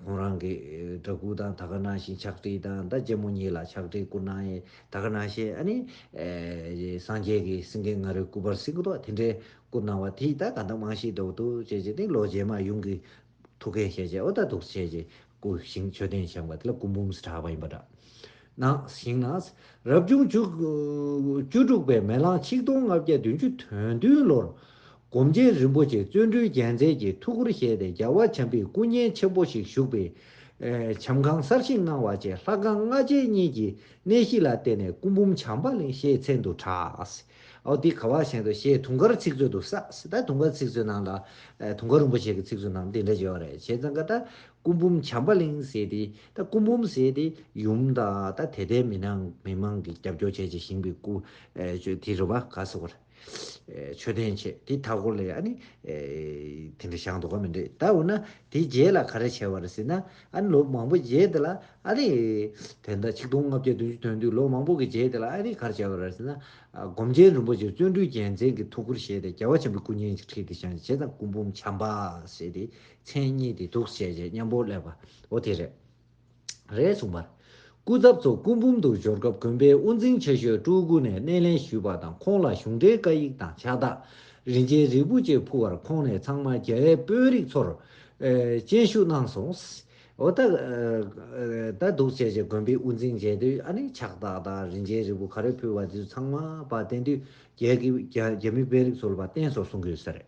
ཁོང་རང་གི་འདྲ་སྐུ་དང་ད་ག་ནང་བཞིན་ཕྱག་བྲིས་དང་ད་གཅེན་མོ་གཉིས་ལ་ཕྱག་བྲིས་སྐུ་གནང་ཡས་ད་ག་ནང་བཞིན་ཨ་ནི་སངས་རྒྱས་ཀྱི་སེང་གེ་ང་རོའི་སྐུ་པར་ཟེར་གྱི་འདུག་དེ་འདྲའི་སྐུ་གནང་བ་དེ་ད་ག་འདྲ་མང་ཞིག་འདུག་འདུག་བྱས་རྗེས་དེ་ལོ་རྗེས་མ་ཡུམ་གྱི་ཐུགས་འགན་བཞེས་རྗེས་འོ་ད་འདུག་བྱས་རྗེས་སྐུ་བཞེངས་མཆོད་རྟེན་བཞེངས་པ་དེ་ལ་སྐུ་འབུམ་ཟེར་གྲགས་པ་ཡིན་པ་འདྲ། ནང་བཞེངས་ནས་རབ་བྱུང་བཅུ་བཅུ་དྲུག་པའི་མེ་གླང་ཆིག་སྟོང་ལྔ་བརྒྱ་བདུན་ཅུ་དོན་བདུན་ལོར་སྒོམ་ཆེན་རིན་པོ་ཆེ་བརྩོན་འགྲུས་རྒྱལ་མཚན་གྱིས་ཐུགས་ཁུར་བཞེས་ཏེ་རྒྱལ་བ་བྱམས་པའི་སྐུ་བརྙན་ཆེན་པོ་ཞིག་བཞུགས་པའི་ཨེ་བྱམས་ཁང་གསར་བཞེངས་གནང་བ་བཅས་ལྷ་ཁང་ལྔ་ཆེན་གཉིས་ཀྱི་གནས་གཞི་ལ་བརྟེན་ནས་སྐུ་འབུམ་བྱམས་པ་གླིང་ཞེས་མཚན་དུ་གྲགས། ཨོ་འདི་ག་བ་བཞིན་དུ་ཞེས་དུང་དཀར་ཚིག་མཛོད་དུ་ས། ད་དུང་དཀར་ཚིག་མཛོད་ནང་ལ་ཨེ་དུང་དཀར་རིན་པོ་ཆེ་གི་ཚིག་མཛོད་ནང་འདི་འདྲ་བརྗོད་པ་རེད། བྱས་ཙང་ཀ་ད་སྐུ་འབུམ་བྱམས་པ་གླིང་ཟེར་ཏེ་ད་སྐུ་འབུམ་ཟེར་ཏེ་ཡུམ་དང་ད་དད་ལྡན་མི་ནང་མི་མང་གི་རྒྱབ་སྐྱོར་བྱས་ཀྱི་བཞེངས་པའི་སྐུ་ཨེ་ཅོ་དེ་རུ་བ་ག་ཟེར་བར། མཆོད་རྟེན་བྱས་དེ་མཐའ་འཁོར་ལ་ཨ་ནི་དེ་འདྲ་བཞེངས་འདུག་ག་མི་འདྲ། ད་འོ་ན་དེ་རྗེས་ལ་ག་རེ་བྱས་པ་རེད་ཟེར་ན། ཨ་ནི་ལོ་མང་པོ་རྗེས་དེ་ལ་ཨ་ནི་དེ་འདྲ་ཆིག་སྟོང་ལྔ་བརྒྱ་བདུན་ཅུ་དོན་བདུན་ལོ་མང་པོ་གི་རྗེས་དེ་ལ་ཨ་ནི་ག་རེ་བྱས་པ་རེད་ཟེར་ན། སྒོམ་ཆེན་རིན་པོ་ཆེ་བརྩོན་འགྲུས་རྒྱལ་མཚན་གྱི་ཐུགས་ཁུར་བཞེས་ཏེ་རྒྱལ་བ་ཆེན་པོའི་སྐུ་བརྙན་ཅིག་བྲིས་ཏེ་བཞེངས། བྱས་ཙང་སྐུ་འབུམ་བྱམས་པ་ཟེར་ཏེ་མཚན་གཉིས་དེ་འདུག་བྱས་བྱས་མཉམ་པོ་སླེབས་པ་འོ་དེ་རེད། རེད་གསུངས་པར། སྐུ་ཚབ་ཚོ་སྐུ་འབུམ་དུ་འབྱོར་སྐབས་དགོན་པའི་དབུ་འཛིན་ཆེ་ཤོས་སྤྲུལ་སྐུ་ནས་སྣེ་ལེན་ཞུས་པ་དང་། ཁོང་ལ་གཞུང་འབྲེལ་བཀའ་ཡིག་དང་ཕྱག་རྟགས། རིན་ཆེན་རིལ་བུ་བཅས་ཕུལ་བར་ཁོང་ནས་ཚང་མ་རྒྱའི་དཔོན་རིགས་ཚོར་སྤྱན་ཞུ་གནང་སོང་། འོ་ད་ད་འདུག་བྱས་བྱས་དགོན་པའི་དབུ་འཛིན་མཇལ་དུས་ཨ་ནི་ཕྱག་རྟགས་དང་རིན་ཆེན་རིལ་བུ་ག་རེ་ཕུལ་བ་དེ་ཚོ་ཚང་མ་ཕར་བསྟན་དུས་རྒྱ་གི་རྒྱ་རྒྱ་མི་དཔོན་རིགས་ཚོ་ལ་ཕར་བསྟན་སོང་གསུང་གི་ཡོད་ས་རེད།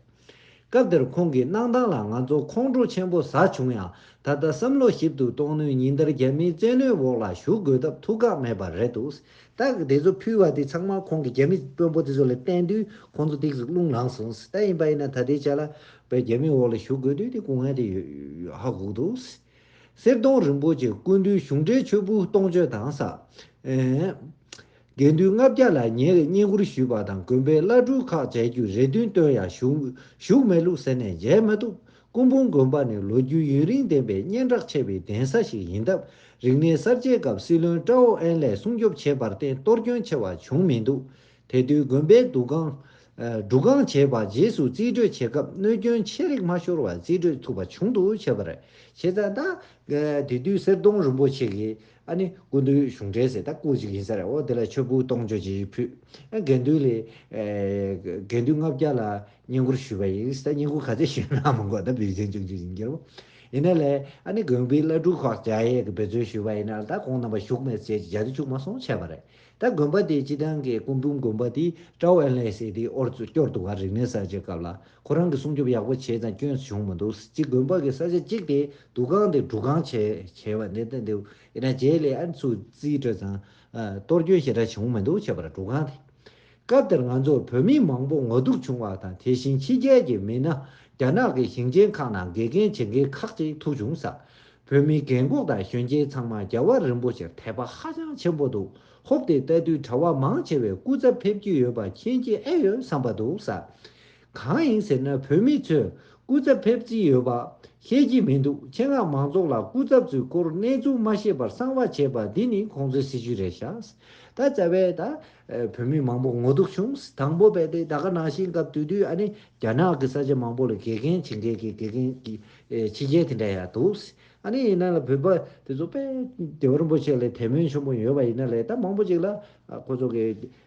སྐབས་དེར་ཁོང་གི་གནང་སྟངས་ལ་ང་ཚོ་ཁོང་ཁྲོ་ཆེན་པོ་ཟ་བྱུང་ཡང་། ད་ལྟ་བསམ་བློ་ཞིབ་ཏུ་གཏོང་ནུས་ཉིན་ལྟར་རྒྱ་མིའི་བཙན་གནོན་འོག་ལ་བཞུགས་དགོས་སྟབས་ཐུགས་ཁག་མེད་པ་རེད་འདུག་ད་དེ་ཚོ་ཕུལ་བ་དེ་ཚང་མ་ཁོང་གི་རྒྱ་མི་དཔོན་པོ་དེ་ཚོ་ལ་བསྟན་དུས་ཁོང་ཚོ་ཏོག་ཙམ་རླུང་ལངས་སོང་། ད་ཡིན་པ་ཡིན་ན་ད་ལྟའི་ཆ་ལ་བས་རྒྱ་མིའི་འོག་ལ་བཞུགས་དགོས་དུས་དེ་སྐུ་ངལ་དེ་ཡོད་ཧ་གོ་གི་འདུག་གསེར་གདོང་རིན་པོ་ཆེ་སྐུ་མདུན་གཞུང་འབྲེལ་མཆོད་འབུལ་གཏོང་མཆོད་དང་ས། ཨེ། དགེ་འདུན་ལྔ་བརྒྱ་ལ་ཉེ་བའི་བསྙེན་བཀུར་ཞུས་པ་དང་། དགོན་པའི་བླ་སྤྲུལ་ཁག་མཇལ་རྒྱུའི་རེ་འདུན་བཏོན་ཡང་བཞུགས་བཞུགས་མེད་ལུགས་ཟེར་ནས་མཇལ་མ་ཐུབ། སྐུ་འབུམ་དགོན་པ་ནི་ལོ་རྒྱུས་ཡུན་རིང་ལྡན་པའི་སྙན་གྲགས་ཆེ་བའི་གདན་ས་ཞིག་ཡིན་སྟབས། རིག་གནས་གསར་བརྗེའི་སྐབས་སྲིད་བློན་ཀྲའོ་ཨེན་ལེས་སྲུང་སྐྱོབ་བྱས་པར་བརྟེན་གཏོར་སྐྱོན་ཆེ་བ་བྱུང་མི་འདུག་དེ་དུས་དགོན་པའི་འདུ་ཁང་། ཨ། སྒྲུབ་ཁང་བྱས་པ་རྗེས་སུ་རྩིས་སྤྲོད་བྱེད་སྐབས་གནོད་སྐྱོན་ཆེ་རིགས་མ་ཤོར་བར་རྩིས་སྤྲོད་ཐུབ་པ་བྱུང་འདུག་བྱས་པ་རེད། བྱས་ཙང་ད། ཨ། དེ་དུས་གསེར་གདོང་རིན་པོ་ཆེ་གིས་ཨ་ནི་སྐུ་མདུན་གཞུང་འབྲེལ་ཟེར་ད་སྐུ་ཅིག་ཡིན་ས་རེད། འོ་དེ་ལ་མཆོད་འབུལ་གཏོང་མཆོད་ཅིག་ཕུལ། ཨ། དགེ་འདུན་ལས། ཨ། དགེ་འདུན་ལྔ་བརྒྱ་ལ་བསྙེན་བཀུར་ཞུས་པ་ཡིན། ད་བསྙེན་བཀུར་ག་ཚད་ཞུས་ན་མ་གོ་ད་བེའུ་ཆེན་ཆུང་ཆུང་ཡིན་གྱི་རེད། ཡིན་ན་ལས་ཨ་ནི་དགོན་པའི་བླ་སྤྲུལ་ཁག་མཇལ་ཡས་ཀྱི་འབད་བརྩོན་ཞུས་པ་ཡིན་ན་ད་ཁོང་རྣམ་པ་བཞུགས་མེད་ཟེར་མཇལ་དུ་བཅུག་མ་སོང་བྱས་པ་རེད། ད་དགོན་པ་དེ་སྤྱི་བཏང་གི་སྐུ་འབུམ་དགོན་པ་དེ་ཀྲའོ་ཨེན་ལེ་ཟེར་དེ་ཨོར་ཚོ་སྐྱོར་འདུག་ག་རིག་གནས་གསར་བརྗེའི་སྐབས་ལ་ཁོ་རང་གིས་སྲུང་སྐྱོབ་ཡག་པོ་བྱས་ཙང་སྐྱོན་བྱུང་མི་འདུག་སྤྱི་དགོན་པ་གི་ས་ཆ་གཅིག་དེ་འདུ་ཁང་དེ་སྒྲུབ་ཁང་བྱས་བྱས་པ་འདི་ལྟ་འདི་ཡིན་ན་རྗེས་ལས་ཨ་ནི་ཚུར་རྩིས་སྤྲོད་ཙང་གཏོར་སྐྱོན་ཞེ་དྲག་བྱུང་མི་འདུག་བྱས་པ་རེད་སྒྲུབ་ཁང་དེ། སྐབས་དེར་ང་ཚོར་བོད་མི་མང་པོ་ངོ་ཐུག་བྱུང་བ་དང་། དེ་བཞིན་ཕྱི་རྒྱལ་གྱི་མི་སྣ་རྒྱ་ནག་གི་ཞིང་ཆེན་ཁག་ནང་དགེ་རྒན་བྱེད་མཁན་ཁག་ཅིག་ཐུག་བྱུང་ས། བོད་མི་རྒན་འཁོགས་དང་གཞོན་སྐྱེས་ཚང་མ་རྒྱལ་བ་རིན་པོ་ཆེར་དད་པ་ཧ་ཅང་ཆེན་པོ་འདུག་ཧོབ་སྟེ་ལྟ་དུས་གྲྭ་པ་མང་ཆེ་བས་སྐུ་ཚབ་ཕེབས་ཀྱི་ཡོད་པ་མཁྱེན་གྱི་ཨེ་ཡོད་བསམ་པ་འདུག་ས། གང་ཡིན་ཟེར་ན་བོད་མི་ཚོས་སྐུ་ཚབ་ཕེབས་རྩིས་ཡོད་པ་ཤེས་ཀྱི་མི་འདུག་ཆེད་མངགས་མང་ཚོགས་ལ་སྐུ་ཚབ་ཚོའི་སྐོར་གནས་ཚུལ་མ་ཤེས་པར་གསང་བ་བྱས་པ་འདི་ནི་ཁོང་ཚོའི་སྲིད་བྱུས་རེད་ཤག་ད་རྩ་བའི་ད་བོད་མི་མང་པོ་ངོ་ཐུག་བྱུང་། དང་པོ་རྦད་དེ་ད་ག་ནང་བཞིན་སྐབས་དེ་དུས་ཨ་ནི་རྒྱ་ནག་གི་ས་ཆ་མང་པོ་ལ་དགེ་རྒན་བྱེད་མཁན་གྱི་དགེ་རྒན་གྱི་ཕྱི་རྒྱལ་དེ་འདྲ་ཡང་འདུག་ཨ་ནི་ཡིན་ན་ལ་བོད་པ་དེ་ཚོ་དཔེ་རྒྱལ་བ་རིན་པོ་ཆེ་ལ་དད་མོས་ཆེན་པོ་ཡོད་པ་ཡིན་ན་ལས་ད་མང་པོ་ཅིག་ལ་ཁོ་ཚོ་གི་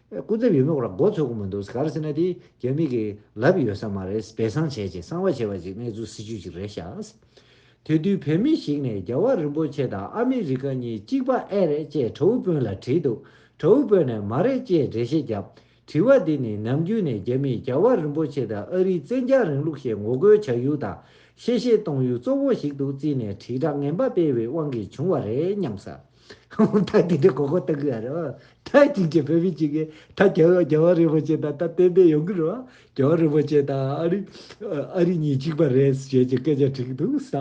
སྐུ་ཚབ་ཡོད་མེད་ཁོ་རང་མགོ་ཚོད་ཀྱི་མི་འདུག་ག་རེ་ཟེར་ན་དེ་རྒྱ་མི་གི་ལབ་ཡོད་ས་མ་རེད། སྦས་གསང་བྱས་རྗེས་གསང་བ་བྱས་པ་ཅིག་གནས་ཚུལ་སྲིད་བྱུས་ཅིག་རེད་ཤག་དེ་དུས་བོད་མི་ཞིག་ནས་རྒྱལ་བ་རིན་པོ་ཆེ་དང་ཨ་མི་རི་ཀ་གཉིས་གཅིག་པ་ཨེ་རེད་ཅེས་དྲ་འབུ་དཔོན་ལ་དྲིས་འདུག་དྲ་འབུ་དཔོན་ནས་མ་རེད་ཅེས་འགྲེལ་བཤད་བརྒྱབ། དྲི་བ་འདི་ནི་ནམ་རྒྱུན་ནས་རྒྱ་མིས་རྒྱལ་བ་རིན་པོ་ཆེ་དང་ཨ་རིའི་བཙན་རྒྱལ་རིང་ལུགས་ཞེས་ངོ་རྒོལ་བྱ་ཡུལ་དང་གཤེ་གཤེ་གཏོང་ཡུལ་གཙོ་བོ་ཞིག་ཏུ་བརྩིས་ནས་དྲིལ་བསྒྲགས་ངན་པ་སྤེལ་བའི་དབང་གིས་བྱུང་བ་རེད་སྙམ་ས། ད་འདི་འདྲ་གོ་གོ་ལྟ་གི་ཡ་རེད། ད་ཅིག་ཅིག་བོད་མི་ཅིག་གིས་ད་རྒྱལ་བ་རྒྱལ་བ་རིན་པོ་ཆེ་དང་ད་གཏན་གཏན་ཡོང་གི་རེད། རྒྱལ་བ་རིན་པོ་ཆེ་དང་ཨ་རི་ཨ་རི་གཉིས་གཅིག་པ་རེད་ཅེས་ཀྱི་སྐད་ཆ་དྲིས་ཀྱི་འདུག་ས།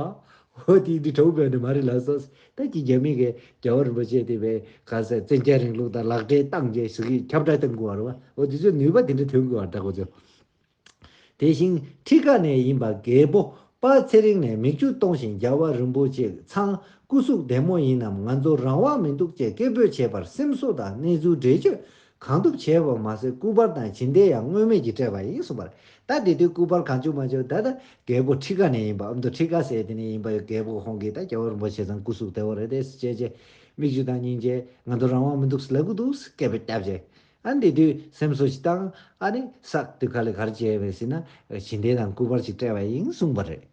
འོ་དེ་འདི་གྲོགས་པོས་ནི་མ་རེད་ལ་སོ། ད་ཅི་རྒྱ་མི་གི་རྒྱལ་བ་རིན་པོ་ཆེ་དེ་བས་ག་ས་བཙན་རྒྱལ་རིང་ལུགས་དང་ལག་འབྲེལ་བཏང་རྗེས་སུ་གི་ཁྱབ་བསྒྲགས་བཏང་དགོས་བ་རེད་བ། འོ་དེ་ཚོས་ནུས་པ་དེ་འདྲ་ཐོན་དགོས་བ་ད་ཁོ་ཚོ། དེ་བཞིན་ཁྲི་ཀ་ནས་ཡིན་པ་རྒད་པོ་པ་ཚེ་རིང་ནས་མིག་ཆུ་གཏོང་བཞིན་རྒྱལ་བ་རིན་པོ་ཆེ་ཚང་སྐུ་གཟུགས་བདེ་མོ་ཡིན་ནམ་ང་ཚོར་རང་དབང་མི་འདུག་ཅེས་སྐད་འབོད་བྱས་པར་སེམས་གསོ་དང་གནས་ཚུལ་འགྲེལ་བརྗོད་གང་ཐུབ་བྱས་པ་མ་ཟད་སྐུ་པར་དང་བྱིན་ལྡན་ཡང་སྔོན་མེད་ཀྱིས་སྤྲད་པ་ཡིན་གསུངས་པ་རེད། ད་དེ་དུས་སྐུ་པར་གང་བྱུང་མ་བྱུང་ད་ལྟ་རྒད་པོ་ཁྲི་ཀ་ནས་ཡིན་པ་ཨ་མདོ་ཁྲི་ཀ་ཟེར་དེ་ནས་ཡིན་པ་རྒད་པོ་ཁོང་གིས་ད་རྒྱལ་བ་རིན་པོ་ཆེ་ཚང་སྐུ་གཟུགས་བདེ་བོ་རེད་དེ་ཟེར་བྱས་རྗེས་མིག་ཆུ་དང་སྙིང་རྗེ་ང་ཚོ་རང་དབང་མི་འདུག་ཟེར་ལབ་གི་འདུག་སྐད་འབོད་བརྒྱབ་རྗེས་ཨ་འདི་དུས་སེམས་གསོ་ཞིག་བཏང་ཨ་ནི་ས་དུས་ཁ་ལས་ག་རེ་བྱས་པས་ཟེར་ན་བྱིན་ལྡན་དང་སྐུ་པར་ཞིག་སྤྲད་པ་ཡིན་གསུངས་པ་རེད།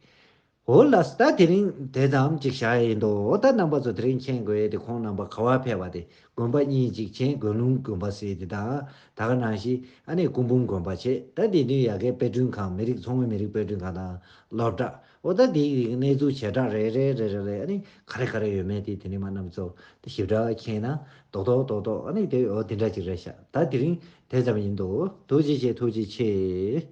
འོ་ལགས་ད་དེ་རིང་དེ་ཙམ་ཅིག་བཞག་ཡིན་དོ། ད་རྣམ་པ་ཚོ་དེ་རིང་མཁྱེན་དགོས་ཡས་དེ་ཁོང་རྣམ་པ་ག་བ་ཕེབས་པ་དེ་དགོན་པ་གཉིས་ཅིག་མཁྱེན། དགོན་ལུང་དགོན་པ་ཟེར་དེ་དང་ད་ག་ནང་བཞིན་ཨ་ནི་སྐུ་འབུམ་དགོན་པ་བྱས། ད་དེ་དུས་ཡ་གའི་དཔེ་སྐྲུན་ཁང་མི་རིགས་མཚོ་སྔོན་མི་རིགས་དཔེ་སྐྲུན་ཁང་དང་སློབ་གྲྭ་འོ་ད་དེའི་གནས་ཚུལ་བྱེ་བྲག་རེ་རེ་རེ་རེ་རེ་ཨ་ནི་ག་རེ་ག་རེ་ཡོད་མེད་དེ་དེ་ནི་མ་རྣམ་པ་ཚོ་དེ་ཞིབ་ཕྲ་མཁྱེན་ན་རྡོག་རྡོག་རྡོག་རྡོག་ཨ་ནི་དེ་འོ་དེ་འདྲ་ཅིག་རེད་ཤག་ད་དེ་རིང་དེ་ཙམ་ཡིན་དོ། ཐུགས་རྗེ་ཆེ། ཐུགས་རྗེ་ཆེ།